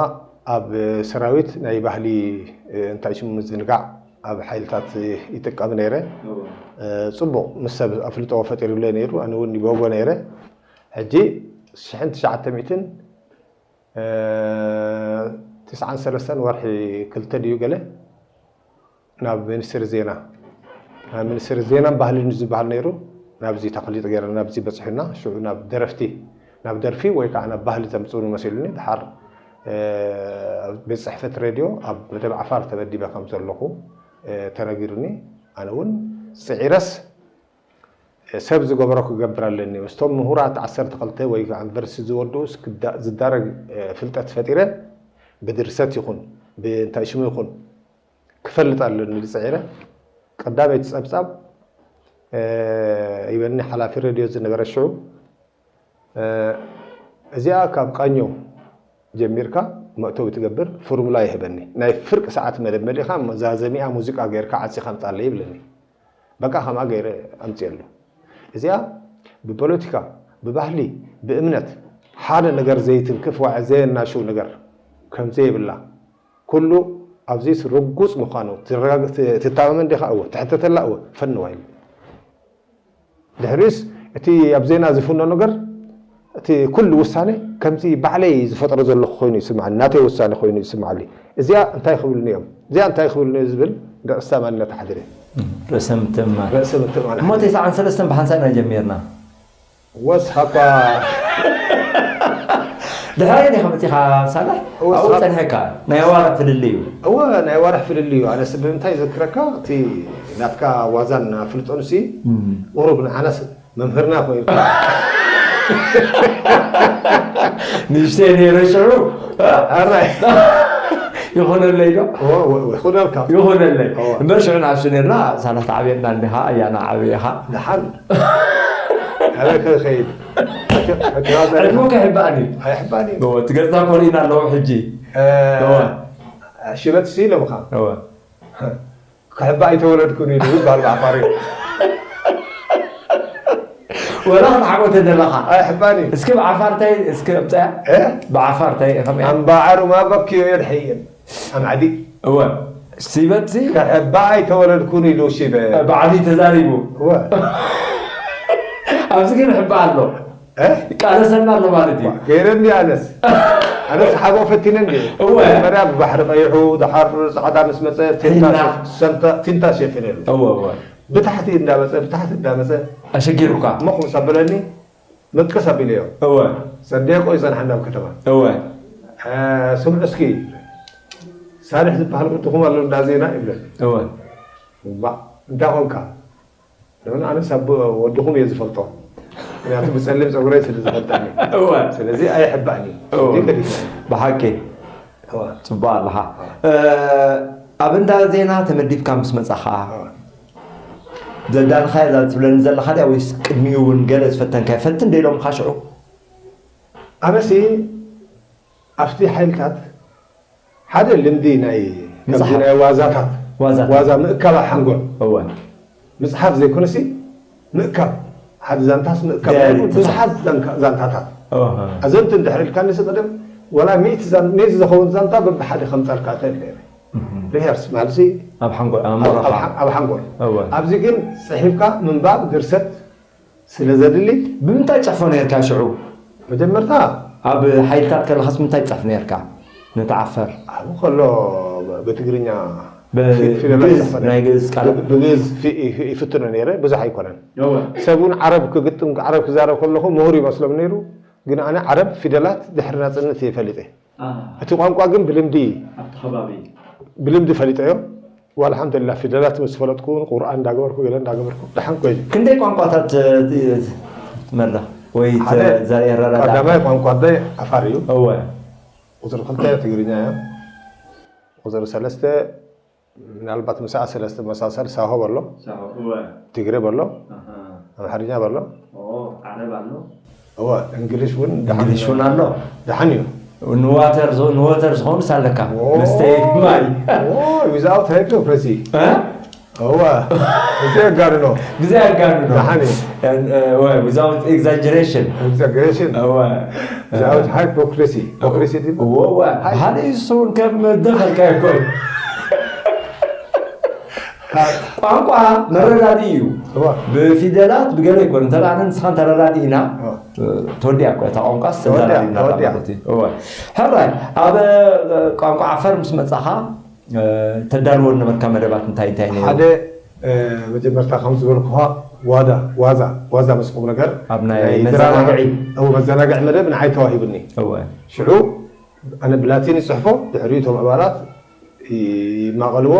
ኣብ ሰራዊት ናይ ባህሊ፣ እ፣ እንታይ ሽሙ ምዝንጋዕ ኣብ ሓይልታት ይጥቀም ነይረ። እ፣ ጽቡቕ ምስ ሰብ ኣፍልጦ ፈጢሩለይ ነይሩ፣ ኣነ እውን ይበጎ ነይረ። ሕጂ ሽሕን ትሽዓተ ሚእትን፣ እ፣ ትስዓን ሰለስተን ወርሒ ክልተ ድዩ ገለ ናብ ሚኒስትሪ ዜና፣ ናብ ሚኒስትሪ ዜናን ባህልን ዝበሃል ነይሩ። ናብዚ ተኽሊጥ ገይረና ናብዚ በፂሑና። ሽዑ ናብ ደረፍቲ፣ ናብ ደርፊ ወይ ከዓ ናብ ባህሊ ዘምፅኡኒ መሲሉኒ። ድሓር፣ እ፣ ኣብ ቤት ፅሕፈት ሬድዮ ኣብ መደብ ዓፋር ተመዲበ ከም ዘለኹ፣ እ፣ ተነጊሩኒ። ኣነ እውን ፅዒረስ ሰብ ዝገበሮ ክገብር ኣለኒ። ምስቶም ምሁራት ዓሰርተ ክልተ ወይ ከዓ ዩኒቨርሲቲ ዝወድኡስ ክዳ-፣ ዝዳረግ፣ እ፣ ፍልጠት ፈጢረ ብድርሰት ይኹን ብእንታይ ሽሙ ይኹን ክፈልጥ ኣለኒ ኢሉ ፅዒረ። ቀዳመይቲ ፀብፃብ፣ እ፣ ይበኒ ሓላፊ ሬድዮ ዝነበረ ሽዑ፣ እ፣ እዚኣ ካብ ቃኞ ጀሚርካ መእተዊ ትገብር ፎርሙላ ይህበኒ። ናይ ፍርቂ ሰዓት መደብ መሊእኻ ዛዘሚኣ ሙዚቃ ገይርካ ዓፂኻ ምፃለይ ይብለኒ። በቃ ከምኣ ገይረ ኣምፅየሉ። እዚኣ ብፖለቲካ፣ ብባህሊ፣ ብእምነት ሓደ ነገር ዘይትንክፍ ዋ ዘየናሽው ነገር ከም ዘይብላ ኩሉ ኣብዚስ ርጉፅ ምዃኑ ትረጋግ-፣ ት-፣ ትታመመን ዲኻ? እወ። ትሕተተላ? እወ። ፈንዋ ኢሉ። ድሕሪስ እቲ ኣብ ዜና ዝፍኖ ነገር እቲ ኩሉ ውሳኔ ከምዚ ባዕለይ ዝፈጥሮ ዘለኹ ኮይኑ ይስምዓኒ፣ ናተይ ውሳኔ ኮይኑ ይስምዓኒ። እዚኣ እንታይ ክብሉኒ እዮም፣ እዚኣ እንታይ ክብሉኒ እዮም ዝብል ርእሰ ማንነት ኣሕዲረ። ርእሰ ምትእምማን። ርእሰ ምትእምማን እሞ ኣሕዲረ። ተስዓን ሰለስተን ብሓንሳብ ናይ ጀሚርና። ወስሓባ ድሕሪ ዲኻ መፂኻ ሳልሕ? እወ፣ ኣብኡ ሳብ- ፀኒሕካ ናይ ኣዋርሕ ፍልልይ እዩ። እወ፣ ናይ ኣዋርሕ ፍልልይ እዩ። ኣነስ ብምንታይ ዘክረካ፣ እቲ ናትካ ዋዛን ኣፍልጦንሲ እም። ቁሩብ ንዓናስ መምህርና ኮይኑ። ንእሽተይ ነይረ ሽዑ። ኣራይ። ይኾነለይ ዶ? እወ፣ እወ፣ እወ፣ ይኹነልካ። ይኾነለይ። እወ። እምበር ሽዑ ንኣሽቱ ነርና፣ ሳልሕ ተዓብየና እንዲኻ፣ ኣያና ዓብየ ኢኻ። ደሓን። ኣበይ ከይድ? እቲ ዋዛ ዕድመ ከይሕባእኒ። ኣይሕባእኒ። እወ፣ እቲ ገጽታ ኮሪና ኣለዎ ሕጂ። እ፣ እወ። ሽበት ሲ ኢሎምኻ። እወ። ክሕባእ ኣይተወለድኩን ኢሉ ይባል ብዓፋር እዩ። ወላ ክትሓቆ ተደለኻ። ኣይሕባእኒ። እስኪ ብዓፋር እንታይ፣ እስኪ እምፀያ። እ? ብዓፋር እንታይ፣ ከመይ? ኣምባዓሩ ማበኪዮ የድሕየን። ኣምዓዲ። እወ። ሲበት ሲ ክሕባእ ኣይተወለድኩን ኢሉ ሽበ። ብዓዲ ተዛሪቡ። እወ። ኣብዚ ግን ሕባ ኣሎ። እ? ቃለሰና ኣሎ ማለት እዩ። ገይረኒ ኣነስ። ኣነስ ሓቦ ፈቲነ እንዲ። እወ። መጀመርያ ብባሕሪ ቀይሑ፣ ደሓር ጻዕዳ ምስ መጸ፣ ቲንታ ቲንታ። ሸፍ-፣ ሰንታ-፣ ቲንታ ሸፊነሉ። እወ፣ እወ። ብታሕቲ እንዳመጸ፣ ብታሕቲ እንዳመጸ፣ ኣሸጊሩካ። መኹስ ኣበለኒ፣ ምቅስ ኣቢለዮ። እወ። ሰንደቆ ይጸንሓና ኣብ ከተማ። እወ። እ፣ ስምዑ እስኪ፣ ሳልሕ ዝበሃል ቅድኹም ኣሎ እንዳ ዜና ይብለኒ። እወ። እባ፣ እንታይ ኾንካ? ኣነ ሰብ ወድኹም እየ ዝፈልጦ። ምክንያቱ ብጸሊም ጸጉረይ ስለ ዝፈልጠኒ። እወ ስለዚ ኣይሕባእኒ። እወ። ይፈልጥ። ብሓቂ እወ። ጽቡቅ ኣለኻ። ኣብ እንዳ ዜና ተመዲብካ ምስ መጻኻ ዘዳልኻያ እዛ ትብለኒ ዘለኻ ድያ ወይስ ቅድሚኡ እውን ገለ ዝፈተንካዮ ፈትን ዶ ኢሎምኻ ሽዑ? ኣነሲ ኣብቲ ሓይልታት ሓደ ልምዲ ናይ ከምዚ ምጽሓፍ። ናይ ዋዛታት ዋዛታት። ዋዛ ምእካብ ኣብ ሓንጎል እወ ምጽሓፍ ዘይኮነሲ ምእካብ ሓደ ዛንታስ ምእካብ ዳያሪ ናይ ብዙሓት ዛንካ- ዛንታታት እወ ኣዘንቲ እንድሕር ኢልካ ንስ ቅድም ወላ ሚእቲ ዛን- ሚእቲ ዝኸውን ዛንታ በብሓደ ከምጻልካ እኽእል ነይረ። ሪሄርስ ማለትሲ ኣብ ሓንጎል ኣብ ኣብ- ኣእምሮኻ ኣብ- ኣብ ሓንጎል እወ ኣብዚ ግን ጽሒፍካ ምንባብ ድርሰት ስለ ዘድሊ ብምንታይ ትጽሕፎ ነርካ ሽዑ? መጀመርታ ኣብ ሓይልታት ከለኻስ ምንታይ ትጽሕፍ ነርካ? ነቲ ዓፈር ኣብኡ ከሎ ብትግርኛ ብ- ፊ- ፊደላት ብግእዝ ይጽሕፍ ነይረ። ናይ ግእዝ ቃላት ብግእዝ ፊ- ይፍ- ይፍትኖ ነይረ። ብዙሕ ኣይኮነን። ሰብ እውን ዓረብ ክግጥም ዓረብ ክዛረብ ከለኹ ምሁር ይመስሎም ነይሩ። ግን ኣነ ዓረብ ፊደላት ድሕሪ ናጽነት እየ ፈሊጠ። እቲ ቋንቋ ግን ብልምዲ ኣብቲ ከባቢ ብልምዲ ፈሊጠዮ። ዋላ ኣልሓምዱሊላህ ፊደላት ምስ ፈለጥኩ እውን ቁርኣን እንዳገበርኩ ገለ እንዳገበርኩ ደሓን ኮይኑ። ክንደይ ቋንቋታት ትመርኽ ወይ ሓደ ዘረዳዳ? ቀዳማይ ቋንቋ ኣደይ ዓፋር እዩ። እወ ቁፅሪ ክልተ ትግርኛ እያ። ቁፅሪ ሰለስተ ምናልባት ምሳኣ ስለ ዝተመሳሰል ሳሆ በሎ፣ ትግሬ በሎ፣ ኣምሓርኛ በሎ። ዓረብ ኣሎ። እወ እንግሊሽ እውን ደሓን እንግሊሽ እውን ኣሎ። ደሓን እዩ። ንዋተር ዝ- ንወተር ዝኾኑስ ኣለካ ኦ፣ መስተይ ማይ ኦ፣ without hypocrisy። እ? እወ እዚ ኣጋንኖ ብዘይ ኣጋንኖ ደሓን እዩ። without exaggeration exaggeration እወ without hypocrisy። Hypocrisy ትብል? እወ እወ ሓደ እዩ እሱ እውን ከም ደኸልካ ይኮን ቋንቋ መረዳዲ እዩ እወ ብፊደላት ብገለ ይኮን እንተ ኣነ ንስኻን ተረዳዲእና እወ ተወዲያ እኮ እታ ቋንቋ ተወዲያ፣ ተረዳዲእና ተወዲያ። ማለት እዩ እወ ሕራይ ኣብ ቋንቋ ዓፈር ምስ መጻኻ ተዳልዎ ነበርካ መደባት እንታይ እንታይ ነይሩ? ሓደ መጀመርታ ከም ዝበልኩኻ ዋዳ ዋዛ ዋዛ ምስ ቁም ነገር ኣብ ናይ ናይ ድራማ መዘናግዒ እው መዘናግዒ መደብ ንዓይ ተዋሂቡኒ። እወ ሽዑ ኣነ ብላቲን ይፅሕፎ፣ ድሕሪኡ እቶም ኣባላት ይማቐልዎ።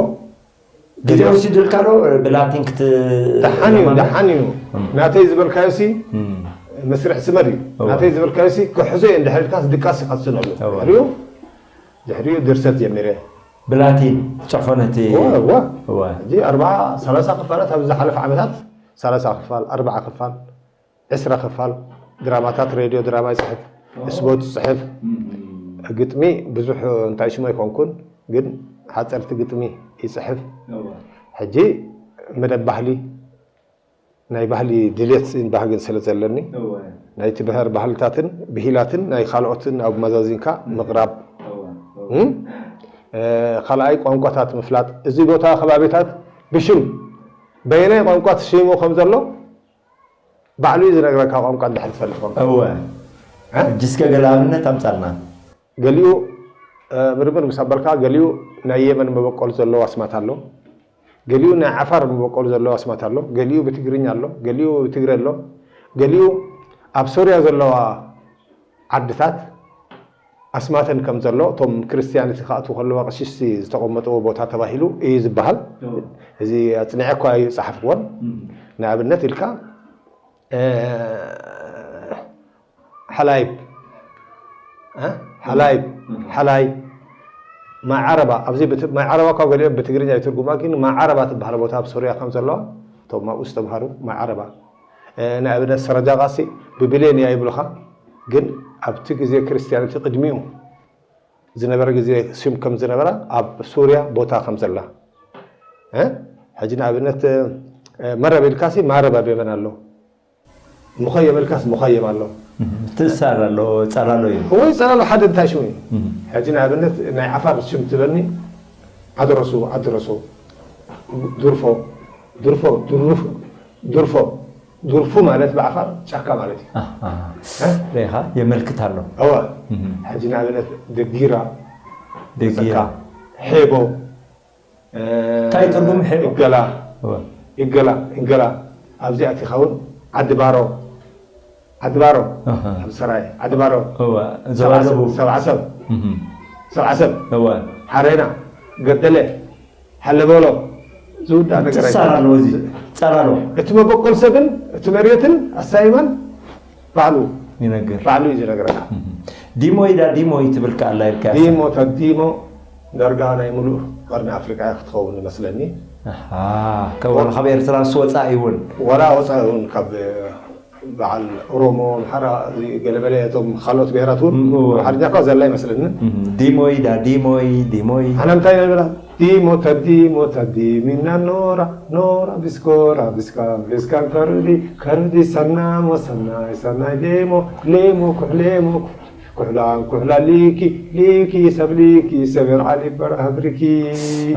ግዜ ወሲዱልካ ዶ ብላቲን ክት ደሓን እዩ ለማመድ? ደሓን እዩ። ናተይ ዝበልካዮ ሲ እም። መስርዕ ስመር እዩ። እወ። ናተይ ዝበልካዮ ሲ ክሕዞ እየ እንድሕር ኢልካ ድቃስ ኢኻ ትስነሉ። እወ። ድሕሪኡ ድሕሪኡ ድርሰት ጀሚረ። ብላቲን ትፅሕፎ ነቲ እወ እወ እወ ሕጂ ኣርባዓ ሰላሳ ክፋላት ኣብ ዝሓለፈ ዓመታት ሰላሳ ክፋል ኣርባዓ ክፋል ዕስራ ክፋል ድራማታት ሬድዮ ድራማ ይፅሕፍ፣ ስፖርት ይፅሕፍ፣ ግጥሚ ብዙሕ እንታይ ሽሙ ኣይኮንኩን ግን ሓፀርቲ ግጥሚ ይፅሕፍ። ሕጂ መደብ ባህሊ ናይ ባህሊ ድሌት ባህግን ስለ ዘለኒ ናይቲ ብሔር ባህልታትን ብሂላትን ናይ ካልኦትን ኣብ መዛዚንካ ምቕራብ እም? እ፣ ካልኣይ ቋንቋታት ምፍላጥ እዚ ቦታ ከባቢታት ብሽም በየናይ ቋንቋ ተሰይሙ ከም ዘሎ ባዕሉ እዩ ዝነግረካ ቋንቋ እንድሕር ትፈልጥ ቋንቋ እወ እ? ሕጂ እስከ ገለ ኣብነት ኣምፃልና ገሊኡ እ፣ ምርምር ምስ ኣበልካ ገሊኡ ናይ የመን መበቆል ዘለዎ ኣስማት ኣሎ። ገሊኡ ናይ ዓፋር መበቆል ዘለዎ ኣስማት ኣሎ። ገሊኡ ብትግርኛ ኣሎ፣ ገሊኡ ብትግረ ኣሎ። ገሊኡ ኣብ ሶርያ ዘለዋ ዓድታት ኣስማተን ከም ዘሎ እቶም ክርስትያን እቲ ክኣትዉ ከለዋ ቀሽሽቲ ዝተቐመጥዎ ቦታ ተባሂሉ እዩ ዝበሃል። እዚ ኣፅኒዐ እኳ ኣይፀሓፍክዎን። ንኣብነት ኢልካ እ፣ ሓላይብ እ? ሓላይብ ሓላይ ማይ ዓረባ ኣብዚ ብት- ማይ ዓረባ ካብ ገሊኦም ብትግርኛ ይትርጉማ ግን ማይ ዓረባ ትበሃል ቦታ ኣብ ሶርያ ከም ዘለዋ እቶም ኣብኡ ዝተምሃሩ ማይ ዓረባ እ፣ ንኣብነት ሰረጃ ቃሲ ብብሌን እያ ይብሉኻ ግን ኣብቲ ግዜ ክርስትያን እቲ ቅድሚኡ ዝነበረ ግዜ ስም ከም ዝነበራ ኣብ ሱርያ ቦታ ከም ዘላ እ? ሕጂ ንኣብነት እ፣ መረብ ኢልካሲ ማረብ ኣብ የመን ኣሎ። ሙኸየም ኢልካስ ሙኸየም ኣሎ። ትእሳር ኣሎ ጸላሎ እዩ። ወይ ጸላሎ ሓደ እንታይ ሽሙ እዩ? ሕጂ ንኣብነት ናይ ዓፋር ሽም ትበኒ ዓድረሱ ዓድረሱ ዱርፎ ዱርፎ ዱሩፍ ዱርፎ ዱርፉ ማለት ብዓፋር ጫካ ማለት እዩ። ሪኻ የመልክት ኣሎ። እወ ሕጂ ንኣብነት ደጊራ ደጊራ ሔቦ እንታይ ትርጉም ሒሩ? ይገላ ይገላ ይገላ ኣብዚ ኣቲኻ እውን ዓዲ ባሮ ዓዲ ባሮ ኣብ ሰራየ ዓዲ ባሮ ዘባደቡ ሰብዓ ሰብ ሰብዓ ሰብ እወ ሓሬና ገደለ ሓለበሎ ዝውዳእ ነገር ትሳር ኣለዎ እዚ ጸላሎ። እቲ መበቆል ሰብን እቲ መሬትን ኣሳይማን ባዕሉ ይነግር። ባዕሉ እዩ ዝነግረካ። ዲሞይ ዳ ዲሞይ ትብል ከኣ ኣላ ኢልካ። ዲሞ ተዲሞ ዳርጋ ናይ ሙሉእ ቀርኒ ኣፍሪቃ ክትኸውን ይመስለኒ። ኣሃ፣ ካብ ወላ ካብ ኤርትራ ምስ ወጻኢ እውን። ወላ ወጻኢ እውን ካብ በዓል ኦሮሞ፣ ኣምሓራ፣ እዚ ገለበለ እቶም ካልኦት ብሄራት እውን እም፣ እወ። ኣምሓርኛ እኳ ዘላ ይመስለኒ። ዲሞይ ዳ ዲሞይ ዲሞይ። ኣነ እንታይ ነብላ? ዲሞ ተዲሞ ተዲሚና ኖራ ኖራ ቢስኮራ ቢስካ ቢስካን ከሩዲ ከሩዲ ሰናሞ ሰናይ ሰናይ ሌሞ ሌሞ ኩሕ ሌሞ ኩሕላን ኩሕላ ሊኪ ሊኪ ሰብ ሊኪ ሰበር ዓሊ በረሃ ብሪኪ።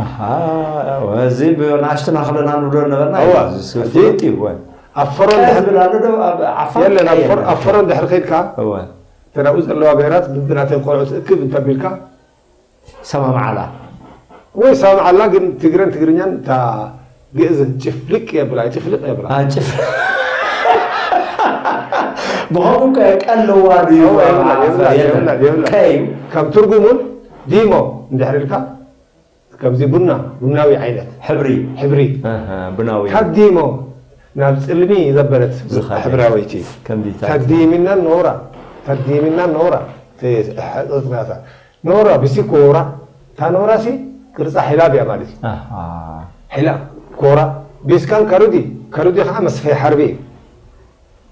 ኣሃ፣ እዚ ብናእሽቱና ከለና ንብሎ ነበርና። እወ። እዚ ፍሉጥ እዩ። እወ። ኣብ ፈሮን ቀስ ድሕር ብላ ኣሎ ዶ ኣብ ዓፋር የለን ኣብ ቀየር። ፈር- ኣብ ፈሮን ድሕር ከይድካ እወ። እተን ኣብኡ ዘለዋ ብሄራት ብብናተን ቆልዑ ትእክብ እንተቢልካ ሰማምዓላ። ወይ ሰማምዓላ ግን ትግረን ትግርኛን እታ ግእዝ ጭፍልቅ የብላ ጭፍልቅ የብላ ኣጭፍ ብኸምኡ ከ ቀለዋ ድዩ? የብላ የብላ የብላ የብላ ከዩ ከም ትርጉሙን ዲሞ እንድሕር ኢልካ ከምዚ ቡና ቡናዊ ዓይነት ሕብሪ ሕብሪ ኣሃ፣ ቡናዊ ካብ ዲሞ ናብ ጽልሚ ዘበለት ዝኸደ። ሕብራወይቲ ከምዚታት ተዲሚና ኖራ ተዲሚና ኖራ ተየዝእሐ ኖራ ብሲ ኮራ እታ ኖራ ሲ ቅርጻ ሒላብ እያ ማለት እዩ። ኣሃ። ሒላ ኮራ ቤስካን ከሩዲ ከሩዲ ከዓ መስፈይ ሓርቢ እዩ።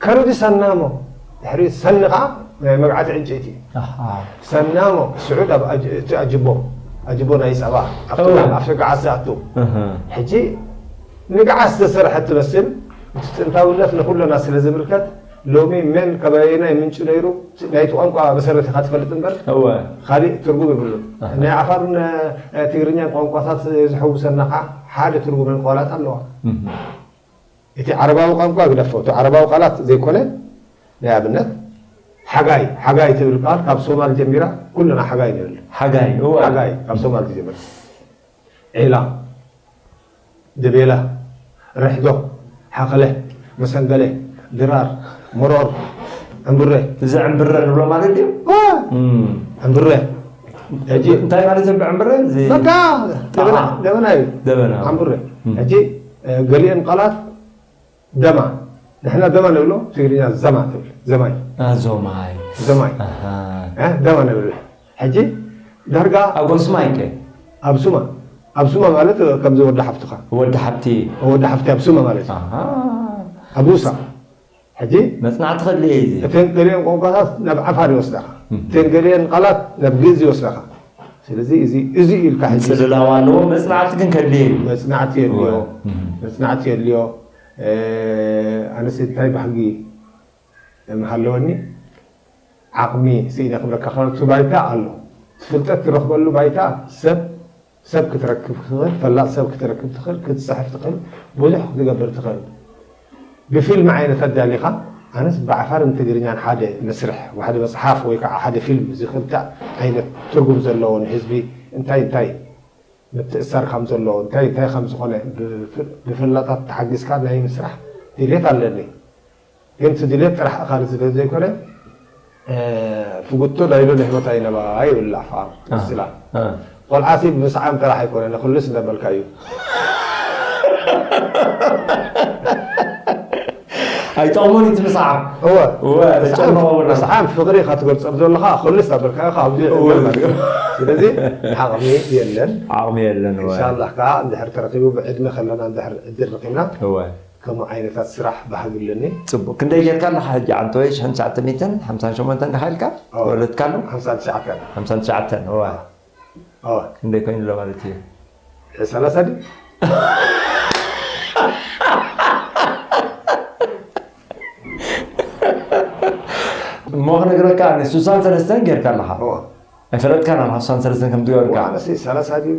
ከሩዲ ሰናሞ ድሕሪ ሰኒ ከዓ ናይ መግዓቲ ዕንጨይቲ እዩ። ኣሃ። ሰናሞ ስዑድ ኣብ ኣጅ- እቲ ኣጅቦ ኣጅቦ ናይ ጸባ ኣብቲ እወ። ኣብ ገዓት ዝኣቱ እህ። ሕጂ ንግዓት ዝተሰርሐት ትመስል እቲ ጥንታውነት ንኩለና ስለ ዝምልከት ሎሚ መን ከባየናይ ምንጩ ነይሩ ናይቲ ቋንቋ መሰረት ኢኻ ትፈልጥ እምበር እወ። ካሊእ ትርጉም ይብሉ ናይ ዓፋርን ትግርኛን ቋንቋታት ዝሕውሰና ከዓ ሓደ ትርጉምን ቆላጥ ኣለዋ እቲ ዓረባዊ ቋንቋ ግደፎ እቲ ዓረባዊ ቃላት ዘይኮነ ናይ ኣብነት ሓጋይ ሓጋይ ትብል ቃል ካብ ሶማል ጀሚራ ኩልና ሓጋይ ንብል ሓጋይ እወ። ሓጋይ ካብ ሶማል ትጀምር ዒላ ድቤላ ርሕዶ ሓኸለ መሰንገለ ድራር መሮር ዕምቡረ እዚ ዕምብረ ንብሎ ማለት ድዩ? እም። ዕምቡረ ሕጂ እንታይ ማለት እዩ ዕምብረ? እዚ በቃ ደበና ደበና እዩ ደበና። ዕምቡረ እም። ሕጂ ገሊአን ቃላት ደማ ንሕና ደማ ንብሎ ትግርኛ ዘማ ትብል ዘማይ ኣዞማይ ዘማይ ኣሃ። እ፣ ደማ ንብል ሕጂ ዳርጋ ኣጎስማ ይከ ኣብ ሱማ ኣብ ሱማ ማለት ከምዚ ወዲ ሓፍትኻ ወዲ ሓብቲ ወዲ ሓፍቲ ኣብ ሱማ ማለት እዩ ኣሃ። ኣቡሳ ሕጂ መጽናዕቲ ከድልየ እዩ እዚ። እተን ገሊአን ቋንቋታት ናብ ዓፋር ይወስዳኻ እም። እተን ገሊአን ቃላት ናብ ግእዝ ይወስዳኻ ስለዚ እዚ እዚ ኢልካ ሕጂ ምጽልላው ኣለዎ መጽናዕቲ ግን ከድልየ እዩ። መጽናዕቲ የድልዮ እም። መጽናዕቲ የድልዮ እ፣ ኣነስ እንታይ ባህጊ ምሃለወኒ ዓቕሚ ስኢነ ክብለካ ከለኩ ባይታ ኣሎ ፍልጠት ትረኽበሉ ባይታ ሰብ ሰብ ክትረክብ ትኽእል ፈላጥ ሰብ ክትረክብ ትኽእል ክትፅሕፍ ትኽእል ብዙሕ ክትገብር ትኽእል ብፊልም ዓይነት ኣዳሊኻ ኣነስ ብዓፋርን ትግርኛን ሓደ መስርሕ ሓደ መፅሓፍ ወይ ከዓ ሓደ ፊልም እዚ ክልተ ዓይነት ትርጉም ዘለዎ ንህዝቢ እንታይ እንታይ ምትእሳር ከም ዘለዎ እንታይ እንታይ ከም ዝኾነ ብፍ- ብፍላጣት ተሓጊዝካ ናይ ምስራሕ ድሌት ኣለኒ ግን እቲ ድሌት ጥራሕ ኣኻል ስለ ዘይኮነ እ፣ ፍጉቶ ናይ ሎለ ህይወት ኣይነባ ይብል ኣፋር ምስላ እ። ቆልዓሲ ብምስዓም ጥራሕ ኣይኮነ ንኩሉስ እንደበልካ እዩ ኣይጠቕሙን እዩ እቲ ምስዓም። እወ እወ፣ ተጨንቆ እውን ምስዓም ፍቕሪ ኢኻ ትገልጸሉ ዘለኻ ኩሉስ እንዳበልካ ኢኻ ኣብዚ እወ። ስለዚ ዓቕሚ የለን ዓቕሚ የለን። እወ። ኢንሻላህ ከዓ እንድሕር ተረኺቡ ብዕድመ ከለና እንድሕር ዕድል ረኺብና እወ። ከምኡ ዓይነታት ስራሕ ባህጊ ኣለኒ ጽቡቅ ክንደይ ጌርካ ኣለካ ሕጂ ዓንተወይ ሽሕን ትሽዓተ ሚእትን ሓምሳን ሸሞንተን ዲኻ ኢልካ እወ። ወለድካ ኣሎ ሓምሳ ትሽዓተ ሓምሳን ትሽዓተን እወ እወ ክንደይ ኮይኑ ኣሎ ማለት እዩ ሰላሳ ድዩ እሞ ክነግረካ ን ስሳን ሰለስተን ጌርካ ኣለኻ እወ ኣይፈለጥካን ኣለኻ ስሳን ሰለስተን ከም ትገብርካ ዋንሲ ሰላሳ ድዩ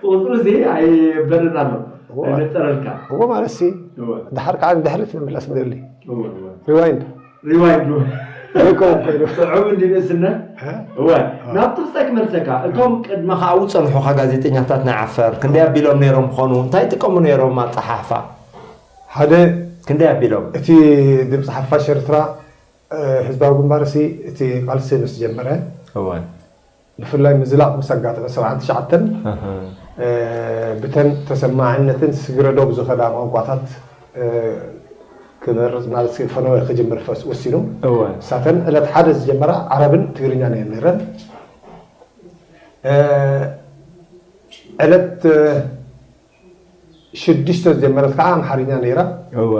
ቁፅሪ እዚ ኣይበልን ኣሎ እወ። ኣይነፀረልካ እዎ ማለት ሲ እወ ድሓር ከዓ ንድሕሪት ንምለስ ንደሊ እወ እወ ሪዋይንድ ሪዋይንድ ይከውን ኮይኑ ጥዑም እንዲ ንእስነት እ? እወ ናብቲ ክሳይ ክመልሰካ እቶም ቅድመ ካብኡ ፀንሑካ ጋዜጠኛታት ናይ ዓፈር ክንደይ ኣቢሎም ነይሮም ክኾኑ እንታይ ይጥቀሙ ነይሮም ኣፀሓሕፋ ሓደ ክንደይ ኣቢሎም እቲ ድምፂ ሓፋሽ ኤርትራ እ፣ ህዝባዊ ግንባር ሲ እቲ ቃልሲ ምስ ጀመረ እወ ብፍላይ ምዝላቕ ምስ ኣጋጠመ ሰብዓን ትሽዓተን፣ ኣሃ። እ፣ ብተን ተሰማዕነትን ስግረ ዶብ ዝኸዳ ቋንቋታት፣ እ፣ ክመርጽ ማለት ፈነወ ክጅምር ፈስ-፣ ወሲኑ። እወ። እሳተን ዕለት ሓደ ዝጀመራ ዓረብን ትግርኛን እየን ነይረን። እ፣ ዕለት፣ እ፣ ሽዱሽተ ዝጀመረት ከዓ ኣምሓርኛ ነይራ። እወ።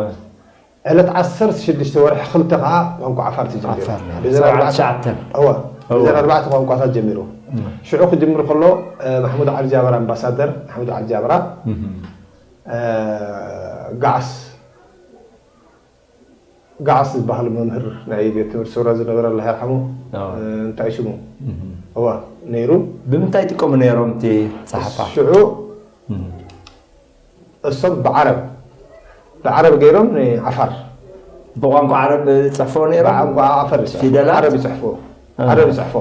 ዕለት ዓሰርተ ሽዱሽተ ወርሒ ክልተ ከዓ ቋንቋ ዓፋር ትጀምር። ዓፋር ነይራ። ብዘን ሰብዓን ኣርባዕተ ትሽዓተን። እወ። እወ። ብዘን ኣርባዕተ ቋንቋታት ጀሚሩ። እም። ሽዑ ክጅምር ከሎ፣ እ፣ ማሕሙድ ዓሊ ጃበራ ኣምባሳደር፣ ማሕሙድ ዓሊ ጃበራ፣ እም። እ፣ ጋዕስ፣ ጋዕስ ዝበሃል መምህር ናይ ቤት ትምህርቲ ሱራ ዝነበረ፣ ኣላህ ይርሓሙ። እወ። እ፣ እንታይ ሽሙ? እም። እወ፣ ነይሩ። ብምንታይ ይጥቀሙ ነይሮም እቲ ጸሓፋ? ሽዑ እም። እሶም ብዓረብ፣ ብዓረብ ገይሮም ንዓፋር። ብቋንቋ ዓረብ ጽሕፎ ነይሮም? ብቋንቋ ዓፋር ይጽሕፎ። ፊደላት? ዓረብ ይጽሕፎ። ኣሃ። ዓረብ ይጽሕፎ።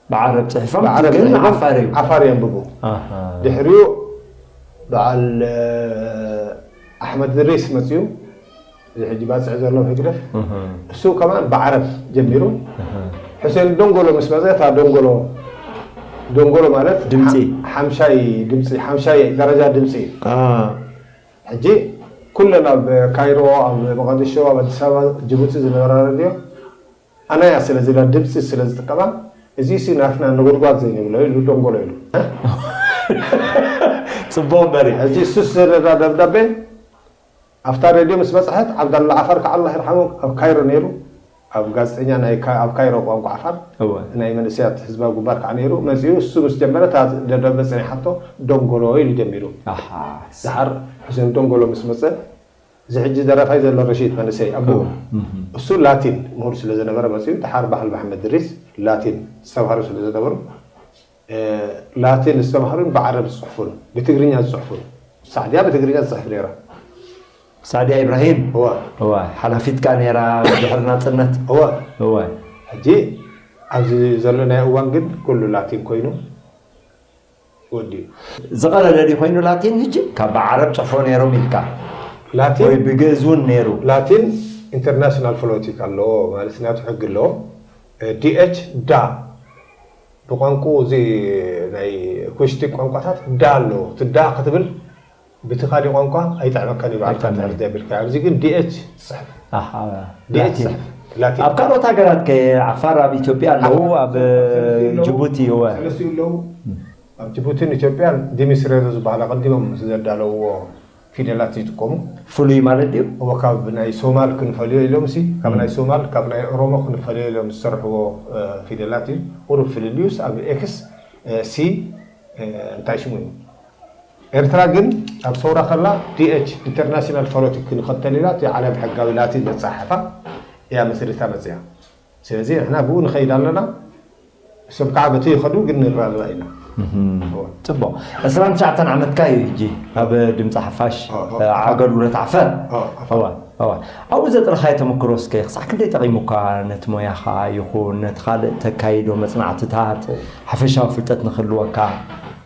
ብዓረብ ጽሒፎም ብዓረብ ግን ጽሒፎም ዓፋር እዩ። ዓፋር የንብቡ። ኣሃ። ድሕሪኡ በዓል፣ እ፣ ኣሕመድ ድሪስ መጽዩ። እዚ ሕጂ ባጽዕ ዘሎ ህግደፍ። እህ። እሱ ከማን ብዓረብ ጀሚሩ። እህ። ሑሴን ዶንጎሎ ምስ መጸ፣ እታ ዶንጎሎ፣ ዶንጎሎ ማለት ድምጺ። ሓ-፣ ሓምሻይ ድምጺ፣ ሓምሻይ ደረጃ ድምጺ እዩ። አ። ሕጂ ኩለን ኣብ ካይሮ፣ ኣብ መቃዲሾ፣ ኣብ ኣዲስ ኣበባ፣ ጅቡቲ ዝነበራ ሬድዮ ኣናያ ስለ ዝብላ ድምጺ ስለ ዝጥቀማ፣ እዚ ሲ ናትና ነጎድጓድ ዘይንብሎ ኢሉ ዶንጎሎ ኢሉ። ጽቡቕ እምበሪ። ሕጂ እሱ ዝሰደዳ ደብዳቤ ኣብታ ሬድዮ ምስ በጽሐት፣ ዓብዳላ ዓፋር ከዓ ኣላህ ይርሓሙ ኣብ ካይሮ ነይሩ። ኣብ ጋዜጠኛ ናይ ካ-፣ ኣብ ካይሮ ቋንቋ ዓፋር እወ። ናይ መንእሰያት ህዝባዊ ግንባር ከዓ ነይሩ። መጺኡ እሱ ምስ ጀመረ፣ እታ ደብዳቤ ጸኒሓቶ ዶንጎሎ ኢሉ ጀሚሩ። ኣሓ። ደሓር ሑሴን ዶንጎሎ ምስ መጸ፣ እዚ ሕጂ ደራፋይ ዘሎ ረሺድ መንእሰይ ኣቦ፣ እወ። እም። እሱ ላቲን ምሁር ስለ ዝነበረ መጺኡ፣ ደሓር በዓል መሓመድ ድሪስ ላቲን ዝተምሃሩ ስለ ዝነበሩ፣ እ፣ ላቲን ዝተምሃሩን ብዓረብ ዝጽሕፉን ብትግርኛ ዝጽሕፉን። ሳዕድያ ብትግርኛ ትጽሕፍ ነይራ። ሳዕድያ ኢብራሂም? እወ። እወ፣ ሓላፊት ከኣ ነይራ ድሕሪ ናጽነት። እወ። እወ። ሕጂ ኣብዚ ዘሎ ናይ እዋን ግን ኩሉ ላቲን ኮይኑ ወዲኡ። ዝቐለለ ድዩ ኮይኑ ላቲን ሕጂ? ካብ ብዓረብ ጽሕፎ ነይሮም ኢልካ? ላቲን ወይ ብግእዝ እውን ነይሩ? ላቲን ኢንተርናሽናል ፎነቲክ ኣለዎ፣ ማለት ናቱ ሕጊ ኣለዎ። እ፣ ዲ ኤች ዳ ብቋንቋ እዚ ናይ ኣኮስቲክ ቋንቋታት ዳ ኣለዎ። እቲ ዳ ክትብል ብቲ ካሊእ ቋንቋ ኣይጥዕመካን እዩ፣ ብዓልካ ኣይጥዕመን። እንድሕር ዘየብልካ። ኣብዚ ግን ዲ ኤች ትጽሕፍ። ኣሃ፣ ዲ ኤች ላቲን። ትጽሕፍ። ላቲን። ኣብ ካልኦት ሃገራት ከ ዓፋር ኣብ ኢትዮጵያ ኣለዉ፣ ኣብ ሰለስቲኡ ኣለዉ። ጅቡቲ፣ እወ። ሰለስቲኡ ኣለዉ። እም። ኣብ ጅቡቲን ኢትዮጵያን ዲሚስሬዶ ዝበሃል ኣቐዲሞም ዘዳለውዎ ፊደላት ይጥቀሙ። ፍሉይ ማለት ድዩ? እወ፣ ካብ ናይ ሶማል ክንፈልዮ ኢሎም ሲ፣ ካብ እም። ናይ ሶማል፣ ካብ ናይ ኦሮሞ ክንፈልዮ ኢሎም ዝሰርሕዎ፣ እ፣ ፊደላት እዩ። ቁሩብ ፍልልዩስ ኣብ ኤክስ፣ እ፣ ሲ፣ እ፣ እንታይ ሽሙ እዩ? ኤርትራ ግን ኣብ ሰውራ ከላ ዲ ኤች፣ ኢንተርናሽናል ፎነቲክ ክንኸተል ኢላ፣ እቲ ዓለም ሕጋዊ ላቲን ዘጸሓሓፋ እያ መስሪታ መጽያ። ስለዚ ንሕና ብኡ ንኸይድ ኣለና፣ እሶም ከዓ በቲ ይኸዱ፣ ግን ንረዳዳእ ኢና። እህም። እወ። ጽቡቕ። ዕስራን ትሽዓተን ዓመትካ እዩ ሕጂ ኣብ ድምጺ ሓፋሽ፣ ኦ፣ ኦ፣ እ፣ ዓፋር። ኣገልግሎት ዓፋር። ኦ፣ ዓፋር። እወ፣ እወ። ኣብኡ ዘጥረኻዮ ተመክሮ እስከ ክሳዕ ክንደይ ጠቒሙካ ነቲ ሞያኻ ይኹን ነቲ ካልእ ተካይዶ መጽናዕትታት፣ ሓፈሻዊ ፍልጠት ንኽህልወካ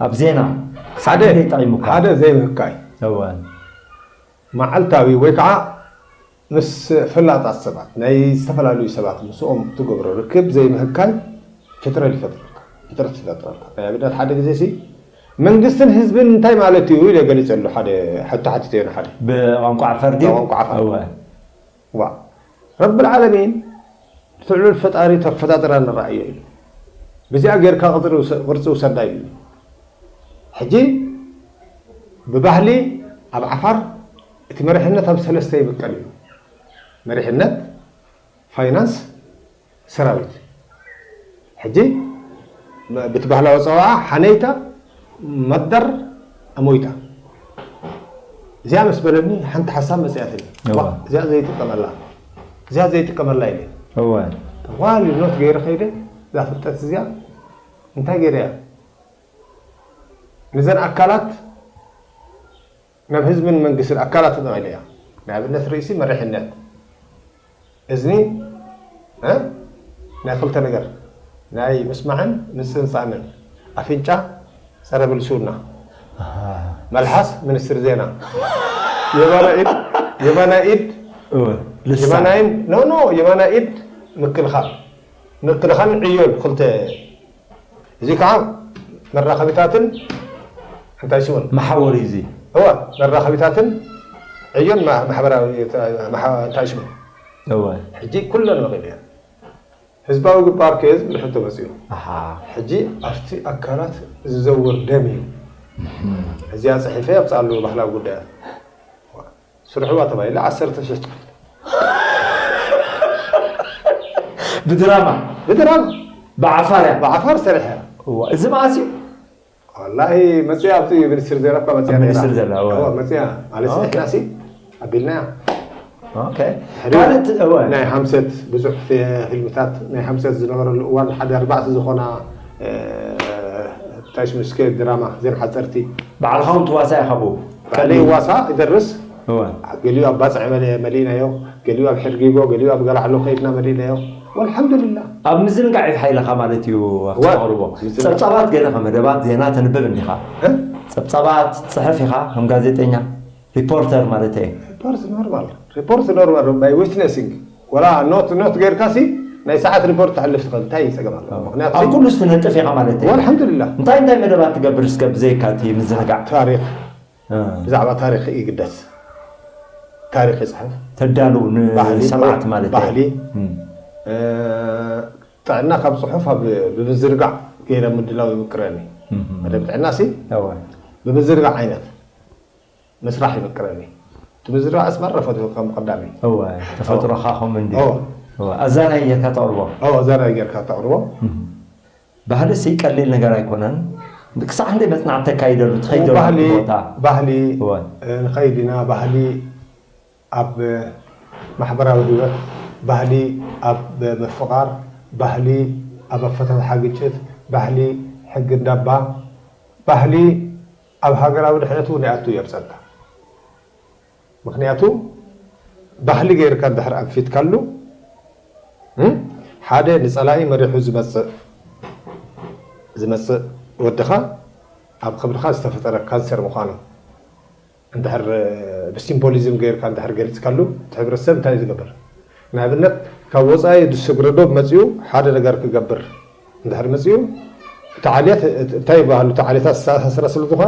ኣብ ዜና ክሳዕ ሓደ፣ ክንደይ ጠቒሙካ? ሓደ ዘይምህካይ። እወ። መዓልታዊ ወይ ከዓ ምስ ፈላጣት ሰባት፣ ናይ ዝተፈላለዩ ሰባት ምስኦም ትገብሮ ርክብ ዘይምህካይ ፍጥረት ይፈጥረልካ፣ ፍጥረት ይፈጥረልካ። ናይ ኣብነት ሓደ ግዜ ሲ መንግስትን ህዝብን እንታይ ማለት እዩ ኢለ ገሊጸሉ ሓደ ሕቶ ሓቲተዮ ንሓደ። ብቋንቋ ዓፋር ድዩ? ብቋንቋ ዓፋር። እወ። ዋ፣ ረብል ዓለሚን እቲ ልዑል ፈጣሪ ተፈጣጠራ ንረኣዮ ኢሉ። ብዚኣ ጌርካ ቅጽሪ ውሰ-፣ ቅርጺ ውሰዳ ኢሉ። ሕጂ ብባህሊ ኣብ ዓፋር እቲ መሪሕነት ኣብ ሰለስተ ይምቀል እዩ። መሪሕነት፣ ፋይናንስ፣ ሰራዊት። ሕጂ ብቲ ባህላዊ ኣጸዋውዓ ሓነይታ፣ መደር፣ ኣሞይታ። እዚኣ ምስ በለኒ ሓንቲ ሓሳብ መጺኣትኒ። እወ። ዋ፣ እዚኣ ዘይጥቀመላ፣ እዚኣ ዘይጥቀመላ ኢለ። እወ። ዋል ኖት ገይረ ከይደ፣ እዛ ፍልጠት እዚኣ እንታይ ገይረ እያ? ነዘን ኣካላት ናብ ህዝብን መንግስትን ኣካላት ተጠቒለ እያ። ንኣብነት ርእሲ መሪሕነት፣ እዝኒ፣ እ? ናይ ክልተ ነገር፣ ናይ ምስማዕን ምጽንጻንን፣ ኣፍንጫ ጸረ ብልሽውና፣ ኣሃ። መልሓስ ሚኒስትሪ ዜና፣ የማናይ ኢድ፣ የማናይ ኢድ፣ እወ፣ ልሳን። የማናይን፣ ኖ፣ ኖ፣ የማናይ ኢድ ምክልኻል፣ ምክልኻልን ዕዮን ክልተ እዚ ከዓ መራኸቢታትን እንታይ ሽሙን መሓወሪ እዚ እዋ መራኸቢታትን ዕዮን ማ- ማሕበራዊ መሓ- እንታይ ሽሙ እወ ሕጂ ኩለን መቒሉ እየን። ህዝባዊ ግንባር ከየ ዝብል ሕቶ መፅኡ። ኣሓ ሕጂ ኣብቲ ኣካላት ዝዘውር ደም እዩ። እዚኣ ፅሒፈ ኣብፅኣሉ ባህላዊ ጉዳያት ስርሕዋ ተባሂለ ዓሰርተ ሽሕ ፅሑፍ ብድራማ ብድራማ ብዓፋር እያ ብዓፋር ሰሪሐ። እዋ፣ እዚ መዓስ እዩ ወላሂ መፅያ ኣብቲ ሚኒስትር ዜና እኳ መፅያ ኣብ ነይራ። ሚኒስትር ዜና፣ እወ። እወ፣ መፅያ ማለት ኦኬ። ንሕናሲ ኣቢልናያ። ኦኬ ሕጂ ካልእ እወ ናይ ሓምሰት ብዙሕ ፊ- ፊልምታት ናይ ሓምሰት ዝነበረሉ እዋን ሓደ ኣርባዕተ ዝኾና እ፣ እንታይ ሽሙ እስከ ድራማ ዜን ሓፀርቲ ባዕልኻ እውን ትዋሳእ ኢኻ ብኡ ባዕለይ ዋሳ ይደርስ እወ ገሊኡ ኣብ ባፅዐ መለ- መሊእናዮ፣ ገሊኡ ኣብ ሕርጊጎ፣ ገሊኡ ኣብ ገላዕሎ ከይድና መሊእናዮ። ወልሓምዱልላ ኣብ ምዝንጋዕ እዩ ሓይልኻ ማለት እዩ ኣብቲ እወ። ተቕርቦ ምዝንጋዕ። ፀብፃባት ገለ ከም መደባት ዜና ተንብብ እንዲኻ እ? ፀብፃባት ትፅሕፍ ኢኻ ከም ጋዜጠኛ ሪፖርተር ማለት እየ ሪፖርት ኖርማል ሪፖርት ኖርማል by witnessing ወላ ኖት ኖት ጌርካ ሲ ናይ ሰዓት ሪፖርት ተሕልፍ ትኽእል። እንታይ እዩ ፀገም ኣሎ? ምክንያቱ ኣብ ኩሉ ትነጥፍ ኢኻ ማለት እዩ ወልሓምዱልላ እንታይ እንታይ መደባት ትገብር እስከ ብዘይካ እቲ ምዝንጋዕ ታሪክ እ፣ ብዛዕባ ታሪክ ይግደስ። ታሪክ ይፅሕፍ። ተዳሉ ባህሊ ንሰማዕቲ ማለት እዩ ባህሊ እም፣ እ፣ ጥዕና ካብ ፅሑፍ ኣብ ብምዝርጋዕ ገይረ ምድላው ይምቅረኒ። እም፣ መደብ ጥዕና ሲ እወ ብምዝርጋዕ ዓይነት ምስራሕ ይምቅረኒ። እቲ ምዝርጋዕ ኣስመረፈት ከም ቀዳሚ እወ ተፈጥሮኻ ከምኡ እንዲ ኦ እወ ኣዛናይ ጌርካ ተቕርቦ ኦ ዘራይ ጌርካ ተቕርቦ። እም፣ ባህልሲ ቀሊል ነገር ኣይኮነን ክሳዕ ክንደይ መፅናዕቲ ተካይደሉ ትኸይደሉ ባህሊ ቦታ ባህሊ እወ ንኸይድ ኢና። ባህሊ ኣብ ማሕበራዊ ህይወት፣ ባህሊ ኣብ ምፍቓር፣ ባህሊ ኣብ ኣፈታትሓ ግጭት፣ ባህሊ ሕጊ እንዳባ፣ ባህሊ ኣብ ሃገራዊ ድሕነት እውን ይኣቱ እዩ ኣብ ፀጥታ። ምክንያቱ ባህሊ ገይርካ እንድሕር ኣንፊትካሉ እም፣ ሓደ ንፀላኢ መሪሑ ዝመፅእ ዝመፅእ ወድኻ ኣብ ከብድኻ ዝተፈጠረ ካንሰር ምዃኑ እንድሕር ብሲምቦሊዝም ገይርካ እንድሕር ገሊፅካሉ እቲ ሕብረተሰብ እንታይ እዩ ዝገብር? ንኣብነት ካብ ወፃኢ ዝስግረዶ መፅኡ ሓደ ነገር ክገብር እንድሕር መፅኡ እቲ ዓሌት እንታይ ይበሃሉ? እቲ ዓሌታት ዝተኣሳሰረ ስለ ዝኾነ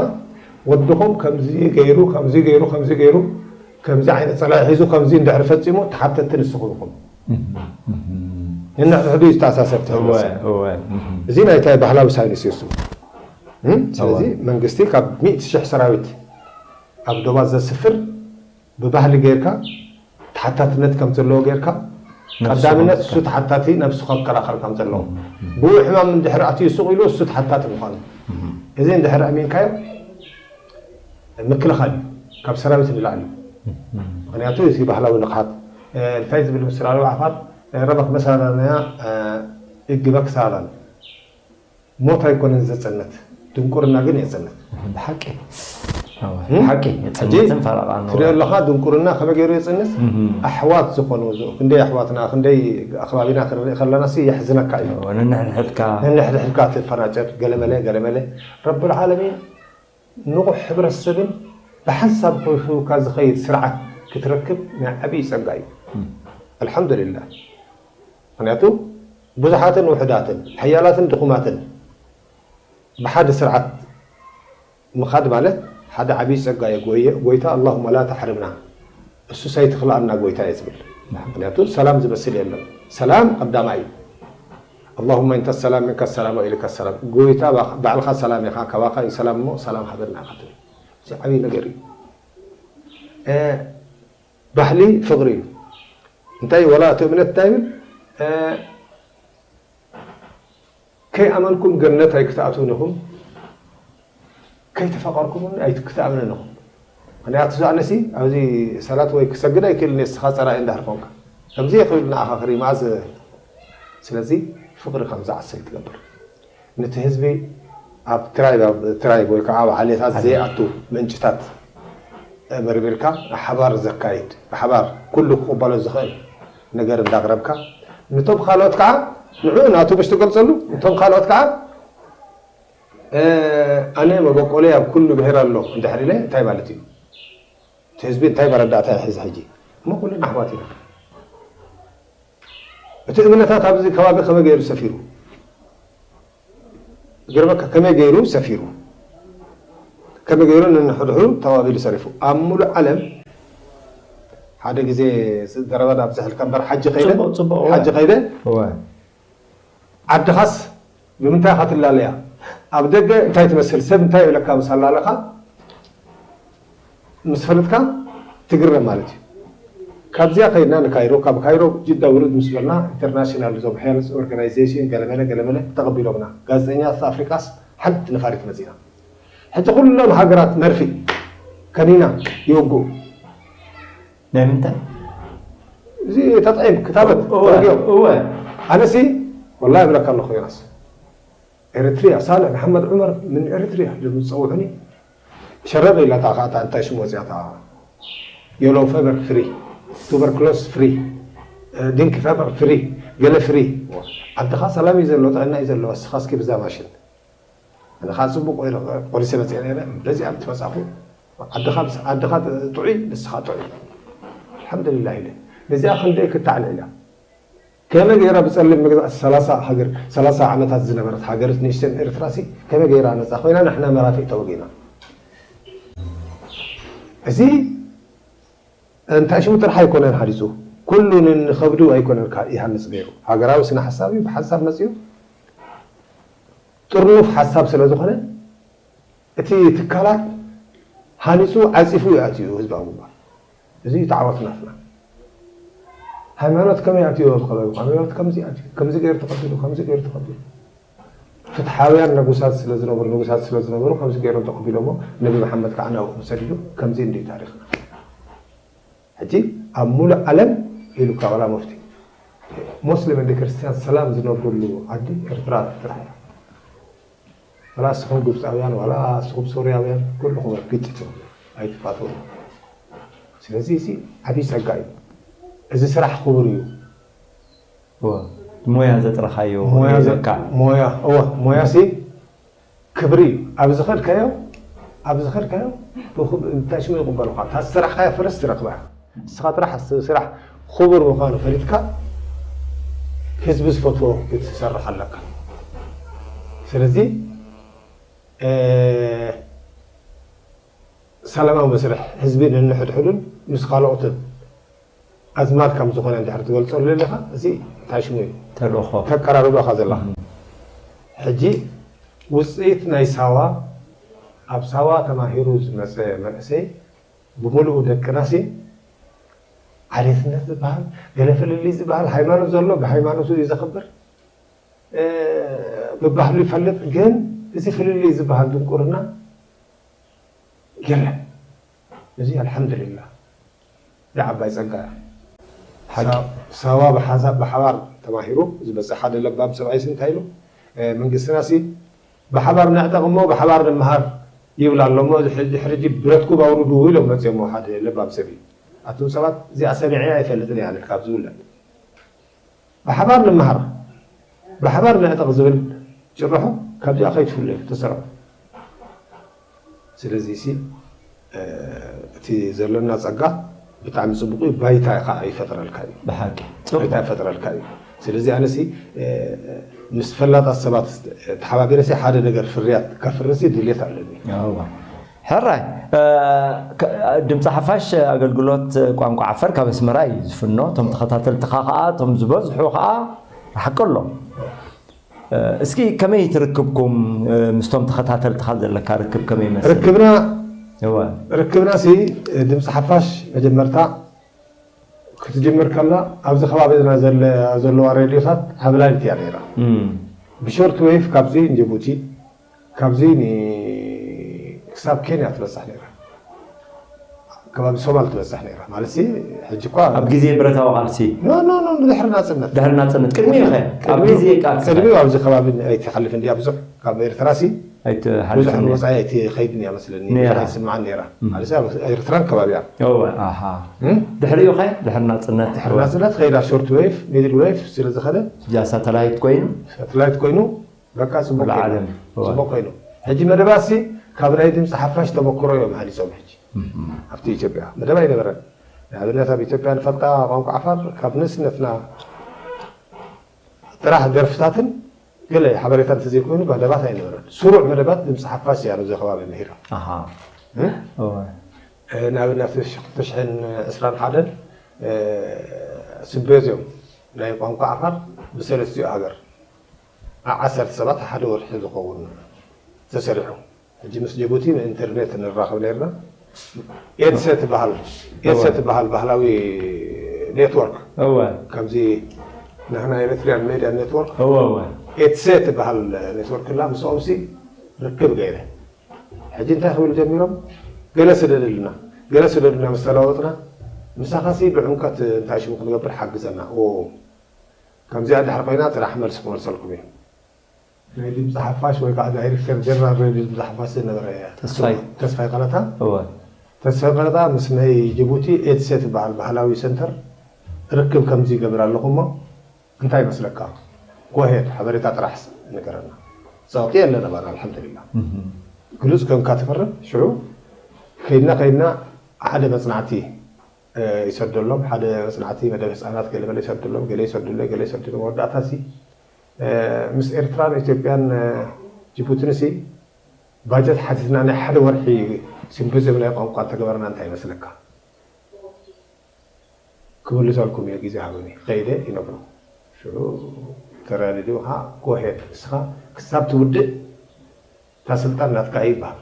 ወድኹም ከምዚ ገይሩ ከምዚ ገይሩ ከምዚ ገይሩ ከምዚ ዓይነት ፀላኢ ሒዙ ከምዚ እንድሕር ፈፂሙ ተሓተቲ ንስኹም ኢኹም። ንንሕድሕዱ እዩ ዝተኣሳሰር እቲ እወ ሕብረተሰብ። እወ እዚ ናይ እንታይ ባህላዊ ሳይንስ እዩ እሱ። እም? ስለዚ መንግስቲ ካብ ሚእቲ ሽሕ ሰራዊት ኣብ ዶባት ዘስፍር ብባህሊ ጌርካ ተሓታትነት ከም ዘለዎ ጌርካ ነብሱ ቀዳምነት ከም እሱ ተሓታቲ ነብሱ ከከላኸል ከም ዘለዎ ብኡ ሕማም እንድሕር ኣትዩ ሱቕ ኢሉ እሱ ተሓታቲ ምዃኑ እዚ እንድሕር ኣሚንካዮ ምክልኻል እዩ ካብ ሰራዊት ንላዕሊ እዩ። ምክንያቱ እቲ ባህላዊ ንቕሓት እንታይ ዝብል ምስራዊ ዓፋር ረበክ መሳላናያ እግበክ ሳላን ሞት ኣይኮነን ዘጸነት ድንቁርና ግን የጸነት። ብሓቂ ብሓቂ የጸነትን ፈረቓን ትሪኦ ኣለኻ ድንቁርና ከመይ ገይሩ የጸንት ኣሕዋት ዝኾኑ ክንደይ ኣሕዋትና ክንደይ ኣኽባቢና ክንርኢ ከለና ሲ የሕዝነካ እዩ። ነንሕድሕድካ ነንሕድሕድካ ትፈናጨር ገለመለ ገለመለ ረብል ዓለሚን ንቑሕ ሕብረተሰብን ብሓንሳብ ከውሕውካ ዝኸይድ ስርዓት ክትረክብ ናይ ዓብዪ ጸጋ እዩ። ኣልሓምዱሊላህ። ምኽንያቱ ብዙሓትን ውሑዳትን፣ ሓያላትን ድኹማትን ብሓደ ስርዓት ምኻድ ማለት ሓደ ዓብዪ ጸጋ እዩ። ጎየ- ጎይታ ኣላሁመ ላ ተሕርምና እሱ ሳይትኽልኣና ጎይታ እየ ዝብል። ምኽንያቱ ሰላም ዝመስል የለን። ሰላም ቀዳማይ እዩ። ኣላሁመ እንተ ሰላም ምንከ ሰላም ወኢለይከ ሰላም። ጎይታ ባዕልኻ ሰላም ኢኻ፣ ካባኻ እዩ ሰላም እሞ ሰላም ሃበና ኢኻ ትብል። እዚ ዓብዪ ነገር እዩ። እ፣ ባህሊ ፍቕሪ እዩ። እንታይ ወላ እቲ እምነት እንታይ ይብል? እ፣ ከይኣመንኩም ገነት ኣይክትኣትውን ኢኹም፣ ከይተፋቐርኩም እውን ኣይክትኣምንን ኢኹም። ምኽንያቱ ዝኣነሲ ኣብዚ ሰላት ወይ ክሰግድ ኣይክእልን እየ፣ እስኻ ጸራኢ እንዳሕር ኮንካ ከምዚ ይኽእል ንኣኻ ክርኢ መኣዝ። ስለዚ ፍቕሪ ከም ዝዓስል ትገብር። ነቲ ህዝቢ ኣብ ትራይብ ኣብ ትራይብ ወይ ከዓ ኣብ ዓሌታት ዘይኣቱ ምንጭታት መርሚርካ ብሓባር ዘካይድ ብሓባር ኩሉ ክቕበሎ ዝኽእል ነገር እንዳቕረብካ ነቶም ካልኦት ከዓ ንዑ ናቱ ምሽ ትገልፀሉ ነቶም ካልኦት ከዓ ኣነ መበቆለይ ኣብ ኩሉ ብሄር ኣሎ እንድሕር ኢለ እንታይ ማለት እዩ? እቲ ህዝቢ እንታይ መረዳእታ ይሕዝ ሕጂ? እሞ ኩልና ኣሕዋት ኢና። እቲ እምነታት ኣብዚ ከባቢ ከመይ ገይሩ ሰፊሩ? ገርመካ ከመይ ገይሩ ሰፊሩ፣ ከመይ ገይሩ ነንሕድሕዱ ተባቢሉ ሰሪፉ። ኣብ ሙሉእ ዓለም ሓደ ግዜ ዘረባ ኣብዝሐልካ እምበር ሓጂ ከይደ ጽቡቕ፣ ጽቡቕ፣ እወ። ሓጂ ከይደ እወ። ዓድኻስ ብምንታይ ኢኻ ትላለያ? ኣብ ደገ እንታይ ትመስል? ሰብ እንታይ ይብለካ ምስ ኣላለኻ? ምስ ፈለጥካ ትግረም ማለት እዩ። ካብዚኣ ከይድና ንካይሮ፣ ካብ ካይሮ ጅዳ ውርድ ምስ በልና ኢንተርናሽናል እዞም ሄልዝ ኦርጋናይዜሽን ገለመለ ገለመለ ተቐቢሎምና። ጋዜጠኛታት ኣፍሪቃስ ሓንቲ ነፋሪት መፂና። ሕጂ ኩሎም ሃገራት መርፊ ከኒና ይወግኡ። ናይ ምንታይ? እዚ ተጥዒም ክታበት እወ፣ ተወጊኦም። እወ። ኣነሲ ወላሂ እብለካ ኣለኹ ዮናስ፣ ኤሪትሪያ ሳልሕ መሓመድ ዑመር ምን ኤሪትሪያ ኢሎም ዝፀውዑኒ። ሸረብ ኢላ እታ ከኣ እታ እንታይ ሽሙ ወፂኣ እታ የሎ ፈበር ፍሪ፣ ቱበርክሎስ ፍሪ፣ ዲንክ ፈበር ፍሪ፣ ገለ ፍሪ። ዓድኻ ሰላም እዩ ዘሎ፣ ጥዕና እዩ ዘሎ። እስኻ እስኪ ብዛ ማሽን ኣነ ከዓ ፅቡቅ ቆሊሰ መፅአ ነረ። በዚኣ ምስ መፃኹ ዓድኻ ዓድኻ ጥዑይ ንስኻ ጥዑይ ኣልሓምዱሊላህ ኢለ። ነዚኣ ክንደይ ክታዕልዕላ? ከመይ ገይራ ብፀሊም መግዛእቲ ሰላሳ ሃገር ሰላሳ ዓመታት ዝነበረት ሃገር ንእሽተን ኤርትራ ሲ ከመይ ገይራ ነፃ ኮይና ንሕና መራፊእ ተወጊና? እዚ እንታይ ሽሙ ጥራሕ ኣይኮነን ሓዲፁ፣ ኩሉ ንንኸብዱ ኣይኮነን ይሃንፅ ነይሩ። ሃገራዊ ስነ ሓሳብ እዩ፣ ብሓንሳብ መፅኡ ጥርኑፍ ሓሳብ ስለ ዝኾነ እቲ ትካላት ሃኒፁ ዓፂፉ እዩ ኣትዩ ህዝባዊ ግንባር። እዚ እዩ ተዓወት ናትና። ሃይማኖት ከመይ ኣትዩ ኣብዚ ከባቢ? ሃይማኖት ከምዚ ኣትዩ፣ ከምዚ ገይሩ ተቐቢሉ፣ ከምዚ ገይሩ ተቐቢሉ። ፍትሓውያን ንጉሳት ስለ ዝነበሩ፣ ንጉሳት ስለ ዝነበሩ ከምዚ ገይሮም ተቐቢሎሞ። ነቢ መሓመድ ከዓ ናብኡ ሰዲዱ ከምዚ እንድዩ ታሪኽና። ሕጂ ኣብ ሙሉእ ዓለም ኢሉካ ዋላ ሙፍቲ ሞስሊም እንደ ክርስቲያን ሰላም ዝነብሩሉ ዓዲ ኤርትራ ጥራሕ እያ። ዋላ እስኹም ግብፃውያን ዋላ እስኹም ሶርያውያን ኩልኹም ኣብ ግጭት ኢኹም ኣይትፋተዉ። ስለዚ እዚ ዓብዪ ፀጋ እዩ። እዚ ስራሕ ክቡር እዩ። እወ፣ ሞያ ዘጥረኻዮ ሞያ ዘ- በቃ። ሞያ እወ ሞያ ሲ ክብሪ እዩ። ኣብ ዝኸድካዮ ኣብ ዝኸድካዮ ብኽብ- እንታይ ሽሙ ይቕበሉኻ። እታ ዝሰራሕካዮ ፈረስ ትረክባ። ንስኻ ጥራሕ ስ- ስራሕ ክቡር ምዃኑ ፈሊጥካ ህዝቢ ዝፈትዎ ክትሰርሕ ኣለካ። ስለዚ እ፣ ሰላማዊ መስርሕ ህዝቢ ነንሕድሕዱን ምስ ካልኦትን ኣዝማድ ከም ዝኾነ እንድሕር ትገልጸሉ ኣለኻ፣ እዚ እንታይ ሽሙ እዩ? ተልእኾ። ተቀራርበኻ ዘለኻ። ሕጂ ውፅኢት ናይ ሳዋ፣ ኣብ ሳዋ ተማሂሩ ዝመፀ መንእሰይ ብምሉኡ ደቅናሲ ዓሌትነት ዝበሃል፣ ገለ ፍልልይ ዝበሃል፣ ሃይማኖት ዘሎ ብሃይማኖቱ እዩ ዘኽብር፣ እ፣ ብባህሉ ይፈልጥ። ግን እዚ ፍልልይ ዝበሃል ድንቁርና የለን። እዚ ኣልሓምዱሊላህ። እዚ ዓባይ ጸጋ እያ። ሓቂ። ሳ- ሳዋ ብሓሳብ ብሓባር ተማሂሩ ዝመጽእ ሓደ ለባም ሰብኣይሲ እንታይ ኢሉ? እ፣ መንግስትና ሲ ብሓባር ነዕጠቕ እሞ ብሓባር ንምሃር ይብል ኣሎ እሞ፣ እዚ ሕጂ፣ ሕጂ ብረትኩም ኣውርዱ ኢሎም መጽኦም ሓደ ለባም ሰብ እዩ። ኣቱም ሰባት እዚኣ ሰሚዐያ ኣይፈልጥን እያ ኣነ ካብ ዝውለድ። ብሓባር ንምሃር፣ ብሓባር ነዕጠቕ ዝብል ጭርሖ ካብዚኣ ከይትፍለዩ ተሰርዑ። ስለዚ ሲ፣ እ፣ እቲ ዘለና ጸጋ ብጣዕሚ ጽቡቕ እዩ። ባይታ ከዓ ይፈጥረልካ እዩ። ብሓቂ። ጽቡቕ። ባይታ ይፈጥረልካ እዩ። ስለዚ ኣነ ሲ፣ እ፣ ምስ ፈላጣት ሰባት ተሓባቢረ ሲ ሓደ ነገር ፍርያት ከፍሪ ሲ ድሌት ኣለኒ። እዋ። ሕራይ፣ እ፣ ከ-፣ ድምፂ ሓፋሽ ኣገልግሎት ቋንቋ ዓፋር ካብ ኣስመራ እዩ ዝፍኖ። እቶም ተኸታተልትኻ ከዓ፣ እቶም ዝበዝሑ ከዓ ሓቂ ኣሎ። እ፣ እስኪ ከመይ ትርክብኩም፣ እ፣ ምስቶም ተኸታተልትኻ ዘለካ ርክብ ከመይ ይመስል? ርክብና እወ። ርክብና ሲ ድምፂ ሓፋሽ መጀመርታ ክትጅምር ከላ ኣብዚ ከባቢና ዘለ-፣ ዘለዋ ሬድዮታት ዓብላሊት እያ ነይራ። እም። ብሾርት ዌቭ ካብዚ ንጅቡቲ፣ ካብዚ ን-፣ ክሳብ ኬንያ ትበፅሕ ነይራ። ከባቢ ሶማል ትበፅሕ ነይራ። ማለት ሲ፣ ሕጂ እኳ ኣብ ግዜ ብረታዊ ቃልሲ። ኖ፣ ኖ፣ ኖ፣ ድሕሪ ናፅነት። ድሕሪ ናፅነት። ቅድሚኡ ኸ? ኣብ ቅድሚኡ፣ ግዜ ቃልሲ። ቅድሚኡ ኣብዚ ከባቢ ኣይትሓልፍን ድያ ብዙሕ። ካብ ኤርትራ ሲ ብዙሕ ኣይትሓልፍን። ንወፃኢ ኣይትኸይድን እያ መስለኒ። ነይራ። ብዙሕ ኣይስምዓን ነይራ። ማለት ኣብ ኤርትራን ከባቢያ። እወ፣ ኣሃ። እም? ድሕሪኡ ኸ? ድሕሪ ናፅነት። ድሕሪ ናፅነት ከይዳ ሾርት ዌቭ፣ ሚድል ዌቭ ስለ ዝኸደ ሕጂ ሳተላይት ኮይኑ። ሳተላይት ኮይኑ በቃ ጽቡቅ ኩሉ ኮይኑ። ዓለም። እወ። ጽቡቅ ኮይኑ። ሕጂ መደባሲ ካብ ናይ ድምፂ ሓፋሽ ተመክሮ እዮም ሃኒጾም። ሕጂ እም። ኣብቲ ኢትዮጵያ መደብ ኣይነበረን። ንኣብነት ኣብ ኢትዮጵያ ንፈልጣ ቋንቋ ዓፋር ካብ ንእስነትና ጥራሕ ደርፍታትን ገለ ሓበሬታ እንተዘይኮይኑ መደባት ኣይነበረን። ስሩዕ መደባት ድምፂ ሓፋሽ እያ ኣብዚ ከባቢ ምሂራ። ኣሃ እ? እወ እ፣ ንኣብነት ክልተ ሽሕን ዕስራን ሓደን እ፣ ሲምፖዝዮም ናይ ቋንቋ ዓፋር ብሰለስቲኡ ሃገር ኣብ ዓሰርተ ሰባት ሓደ ወርሒ ዝኸውን ተሰሪሑ። ሕጂ ምስ ጅቡቲ ብኢንተርኔት ንራኸብ ነርና። ኤትሰ ትበሃል ኤትሰ ትበሃል ባህላዊ ኔትወርክ እወ ከምዚ ንሕና ኤሪትሪያን ሜድያ ኔትወርክ እወ እወ ኤትሰ ትበሃል ኔትወርክ ላ ምስኦም ሲ ርክብ ገይረ። ሕጂ እንታይ ክብል ጀሚሮም? ገለ ስደድልና ገለ ስደድልና ምስ ተለዋወጥና ምሳኻሲ ብዕምቀት እንታይ ሽሙ ክንገብር ሓግዘና። ኦ ከምዚኣ ድሕር ኮይና ጥራሕ መልሲ ክመልሰልኩም እዩ። ናይ ድምፂ ሓፋሽ ወይ ከዓ ዳይሬክተር ጀነራል ሬድዮ ድምፂ ሓፋሽ ዝነበረ ተስፋይ። ተስፋይ ቀለታ እወ ተስፋይ ቀለታ ምስ ናይ ጅቡቲ ኤትሴ ትበሃል ባህላዊ ሰንተር ርክብ ከምዚ ይገብር ኣለኹ እሞ እንታይ ይመስለካ? ጎሄድ ሓበሬታ ጥራሕ ንገረና። ፀቕጢ የለን ኣባና ኣልሓምዱሊላ። ግሉፅ ከምካ ትፈርም ሽዑ ከይድና ከይድና ሓደ መፅናዕቲ ይሰደሎም ሓደ መፅናዕቲ መደብ ህፃናት ገለመለ ይሰደሎም ገለ ይሰዱለ ገለ ይሰዱለ መወዳእታ ሲ ምስ ኤርትራን ኢትዮጵያን ጅቡትን ሲ ባጀት ሓቲትና ናይ ሓደ ወርሒ ሲምፖዝየም ናይ ቋንቋ እንተገበርና እንታይ ይመስለካ? ክምልሰልኩም እየ ግዜ ሃበኒ ከይደ ይነግሮ ሽዑ ተረድኡ ከዓ ጎሄድ እስኻ ክሳብ ትውድእ እታ ስልጣን ናትካ እዩ ይበሃል።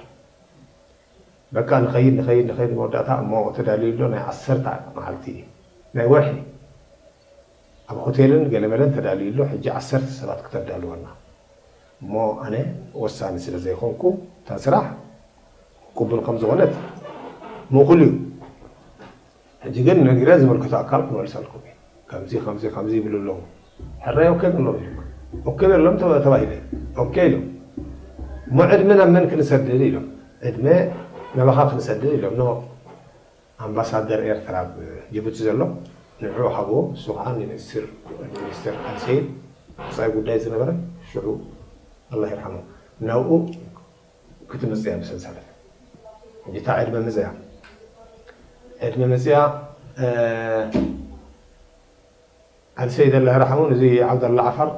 በቃ ንኸይድ ንኸይድ ንኸይድ መወዳእታ እሞ ተዳልዩ ኣሎ ናይ ዓሰርተ መዓልቲ ናይ ወርሒ ኣብ ሆቴልን ገለመለን ተዳልዩ ኣሎ ሕጂ ዓሰርተ ሰባት ክተዳልወና እሞ ኣነ ወሳኒ ስለ ዘይኮንኩ እታ ስራሕ ቅቡል ከም ዝኾነት ምእኩል እዩ። ሕጂ ግን ነጊረ ዝምልከቶ ኣካል ክመልሰልኩም እዩ። ከምዚ ከምዚ ከምዚ ይብሉ ኣለዉ። ሕራይ ኦኬ ክንሎም ኢሉ ኦኬ በሎም ተባ- ተባሂለ ኦኬ ኢሎም። እሞ ዕድመ ናብ መን ክንሰድድ ኢሎም። ዕድመ ናባኻ ክንሰድድ ኢሎም። ኖ ኣምባሳደር ኤርትራ ኣብ ጅቡቲ ዘሎ ንዑ ሃብዎ። እሱ ከዓ ሚኒስትር ሚኒስትር ኣልሰይድ ወፃኢ ጉዳይ ዝነበረ ሽዑ ኣላ ይርሓሞ ናብኡ ክትምፅእ እያ ብሰንሰለት እታ ዕድመ መፅያ ዕድመ መፅያ ኣልሰይድ ኣላ ይርሓሙ ነዚ ዓብደላ ዓፋር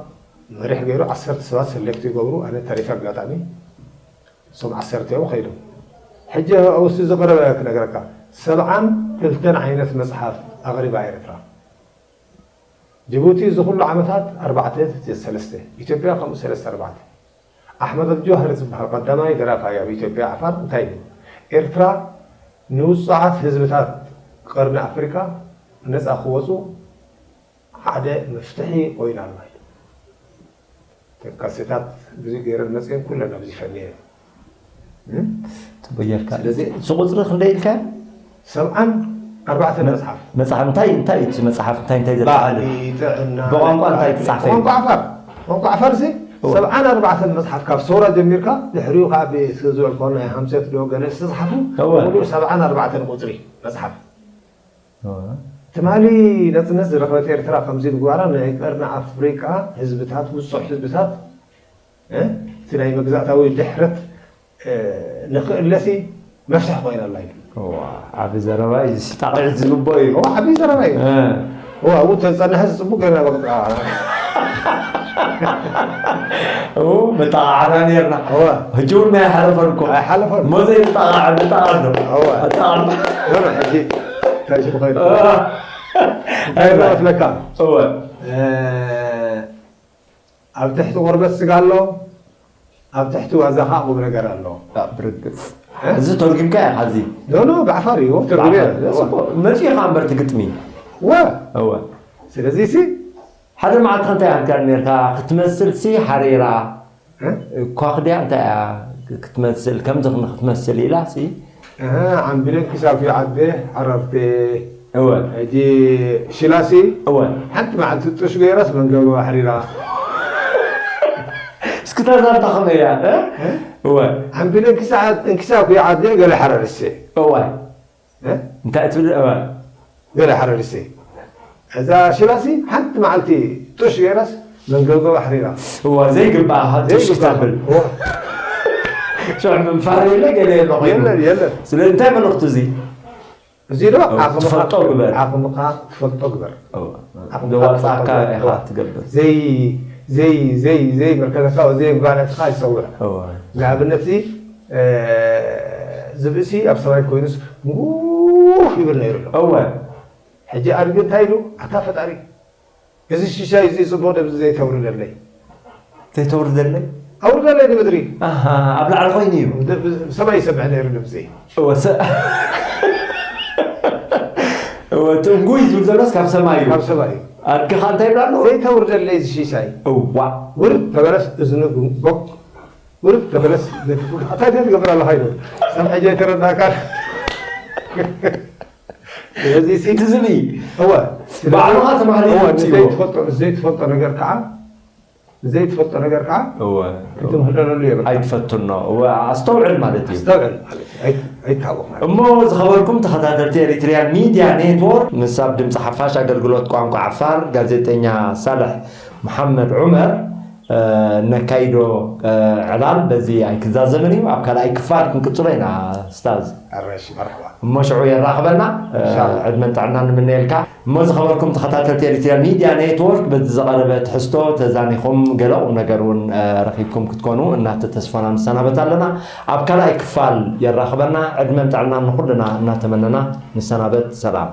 መሪሕ ገይሩ ዓሰርተ ሰባት ሰሌክት ይገብሩ ኣነ ተሪፈ ኣጋጣሚ እሶም ዓሰርተ እዮም ከይዶም ሕጂ ኣብሱ ዝቀረበ ክነግረካ ሰብዓን ክልተን ዓይነት መፅሓፍ ኣቅሪባ ኤርትራ ጅቡቲ እዚ ኩሉ ዓመታት ኣርባዕተ ሰለስተ ኢትዮጵያ ከምኡ ሰለስተ ኣርባዕተ ኣሕመድ ኣልጆሃር ዝበሃል ቀዳማይ ደራፋይ ኣብ ኢትዮጵያ ዓፋር እንታይ ኢሉ ኤርትራ ንውፁዓት ህዝብታት ቀርኒ ኣፍሪካ ነፃ ክወፁ ሓደ መፍትሒ ኮይና ኣላ ኢሉ ተካሴታት ብዙ ገይረን መፅኤን ኩለን ኣብዚ ፈንየን ትበየርካ ስለዚ እቲ ቁፅሪ ክንደይ ኢልካ ሰብዓን ኣርባዕተን መፅሓፍ መፅሓፍ እንታይ እንታይ እዩ እቲ መፅሓፍ እንታይ እንታይ ዘጠቃልል ባህሊ ጥዕና ብቋንቋ እንታይ ተፃሕፈ እዩ? ቋንቋ ዓፋር ቋንቋ ዓፋር ሲ እወ። ሰብዓን ኣርባዕተን መፅሓፍ ካብ ሰውራ ጀሚርካ ድሕሪኡ ካብ ዝበልኮ ናይ ሃምሰት ዶ ገለ ዝተፅሓፉ እወ። ሙሉእ ሰብዓን ኣርባዕተን ቁፅሪ መፅሓፍ ትማሊ ነፅነት ዝረኸበት ኤርትራ ከምዚ ምግባራ ናይ ቀርኒ ኣፍሪቃ ህዝብታት ውፁዕ ህዝብታት እ፣ እቲ ናይ መግዛእታዊ ድሕረት እ፣ ንኽእለሲ መፍትሒ ኮይና ኣላ ኢሉ እዋ፣ ዓቢ ዘረባ እዩ ዝስጣቕዕ ዝግብኦ እዩ እዋ ዓብዪ ዘረባ እዩ እ፣ እዋ ኣብኡ ተዝፀንሐ ዝፅቡቅ ገና በቃ እው፣ መጣቃዕና ነርና እዋ ሕጂ እውን ናይ ሓለፈን እኮ ኣይሓለፈን ሞ ዘይጣቃዕ መጣቃዕ ዶ እዋ ኣጣቃዕ ዞሮ ሕጂ እንታይ ሽም ኮይኑ እንታይ መስለካ እወ እ፣ ኣብ ትሕቲ ቆርበት ስጋ ኣሎ ኣብ ትሕቲ ዋዛ ከዓ ቁም ነገር ኣሎ ብርግፅ እዚ ተርጉምካ ኢኻ እዚ ኖ ኖ ብዓፋር እዩ ተርጉም መፂኡ ኢኻ እምበር ትግጥሚ ወ እወ ስለዚ ሲ ሓደ መዓልቲ እንታይ ኣልካ ነርካ ክትመስል ሲ ሓሪራ እኳ ክድያ እንታይ እያ ክትመስል ከምዚ ክትመስል ኢላ ሲ ኣምቢለን ክሳብ ዓደ ሓረርቴ እወ ሕጂ ሽላሲ እወ ሓንቲ መዓልቲ ጥሽ ገይራስ መንገጎ ኣሕሪራ እስኪ ተዛንታ ከመይ እያ እ? እወ ኣምቢለን ክሳብ እንክሳብ ዓደ ገለ ሓረርሴ እወ እ? እንታይ ትብል እወ ገለ ሓረርሴ እዛ ሽላሲ ሓንቲ መዓልቲ ጥሽ ገይራስ መንገጎ ኣሕሪራ እወ ዘይግባእ ጥሽ ክተብል ሽዕ ምንፋር የለ ገለ የለ ኮይኑ የለን የለን ስለ እንታይ መልእኽቱ እዚ እዚ ዶ ዓቕምኻ ትፈልጦ ግበር። ዓቕምኻ ትፈልጦ ግበር ዓቕምኻ ዘዋፃእካ ትፈልጦ ግበር። ኢኻ ትገብር ዘይ ዘይ ዘይ ዘይ መርከዘካ ዘይ ጓነትካ ይፀውዕ። እወ ንኣብነት እዚ ዝብእሲ ኣብ ሰማይ ኮይኑስ ውፍ ይብል ነይሩ ኣሎ። እወ ሕጂ ኣድጊ እንታይ ኢሉ? ኣታ ፈጣሪ፣ እዚ ሽሻይ እዚ ፅቡቕ ደብዚ ዘይተውርደለይ ዘይተውርደለይ ኣውርደለይ ንምድሪ። ኣሃ፣ ኣብ ላዕሊ ኮይኑ እዩ። ሰማይ ይሰምዕ ነይሩ ድምፂ። እወ ሰ- እወ ትንጉይ ዝብል ዘሎስ ካብ ሰማይ እዩ። ካብ ሰማይ እዩ። ኣድግኻ እንታይ ይብላ ኣሎ? ዘይተውርደለይ እዚ ሽሻይ እዋ ውርድ ተበለስ እዝኑ ቦቅ ውርድ ተበለስ። እንታይ ትገብር ኣለኻ ኢሉ። ሰብ ሕጂ ኣይተረዳእካን። ስለዚ ሲ ትዝቢ እወ ባዕልኻ ተማህሊሉ እወ ኣምፅእዎ። ዘይትፈልጦ ዘይትፈልጦ ነገር ከዓ ዘይትፈልጦ ነገር ከዓ እወ ክትምህለለሉ የብልካ። ኣይትፈትኖ። እወ ኣስተውዕል ማለት እዩ። ኣስተውዕል ማለት እዩ። ኣይ- ኣይታወቕ ማለት እዩ። እሞ ዝኸበርኩም ተኸታተልቲ ኤሪትሪያን ሚድያ ኔትወርክ፣ ምስ ኣብ ድምፂ ሓፋሽ ኣገልግሎት ቋንቋ ዓፋር ጋዜጠኛ ሳልሕ መሓመድ ዑመር ነካይዶ ዕላል በዚ ኣይክዛዘምን እዩ። ኣብ ካልኣይ ክፋል ክንቅፅሎ ኢና ስታዝ። ኣረሽ መርሓባ። እሞ ሽዑ የራኽበና። ኢንሻላህ። ዕድመን ጥዕናን ንምነየልካ። እሞ ዝኸበርኩም ተኸታተልቲ ኤሪትሪያን ሚድያ ኔትወርክ፣ በዚ ዝቐረበ ትሕዝቶ ተዛኒኹም ገለ ቁም ነገር እውን ረኺብኩም ክትኮኑ እናተተስፋና ንሰናበት ኣለና። ኣብ ካልኣይ ክፋል የራኽበና። ዕድመን ጥዕናን ንኹልና እናተመነና ንሰናበት። ሰላም።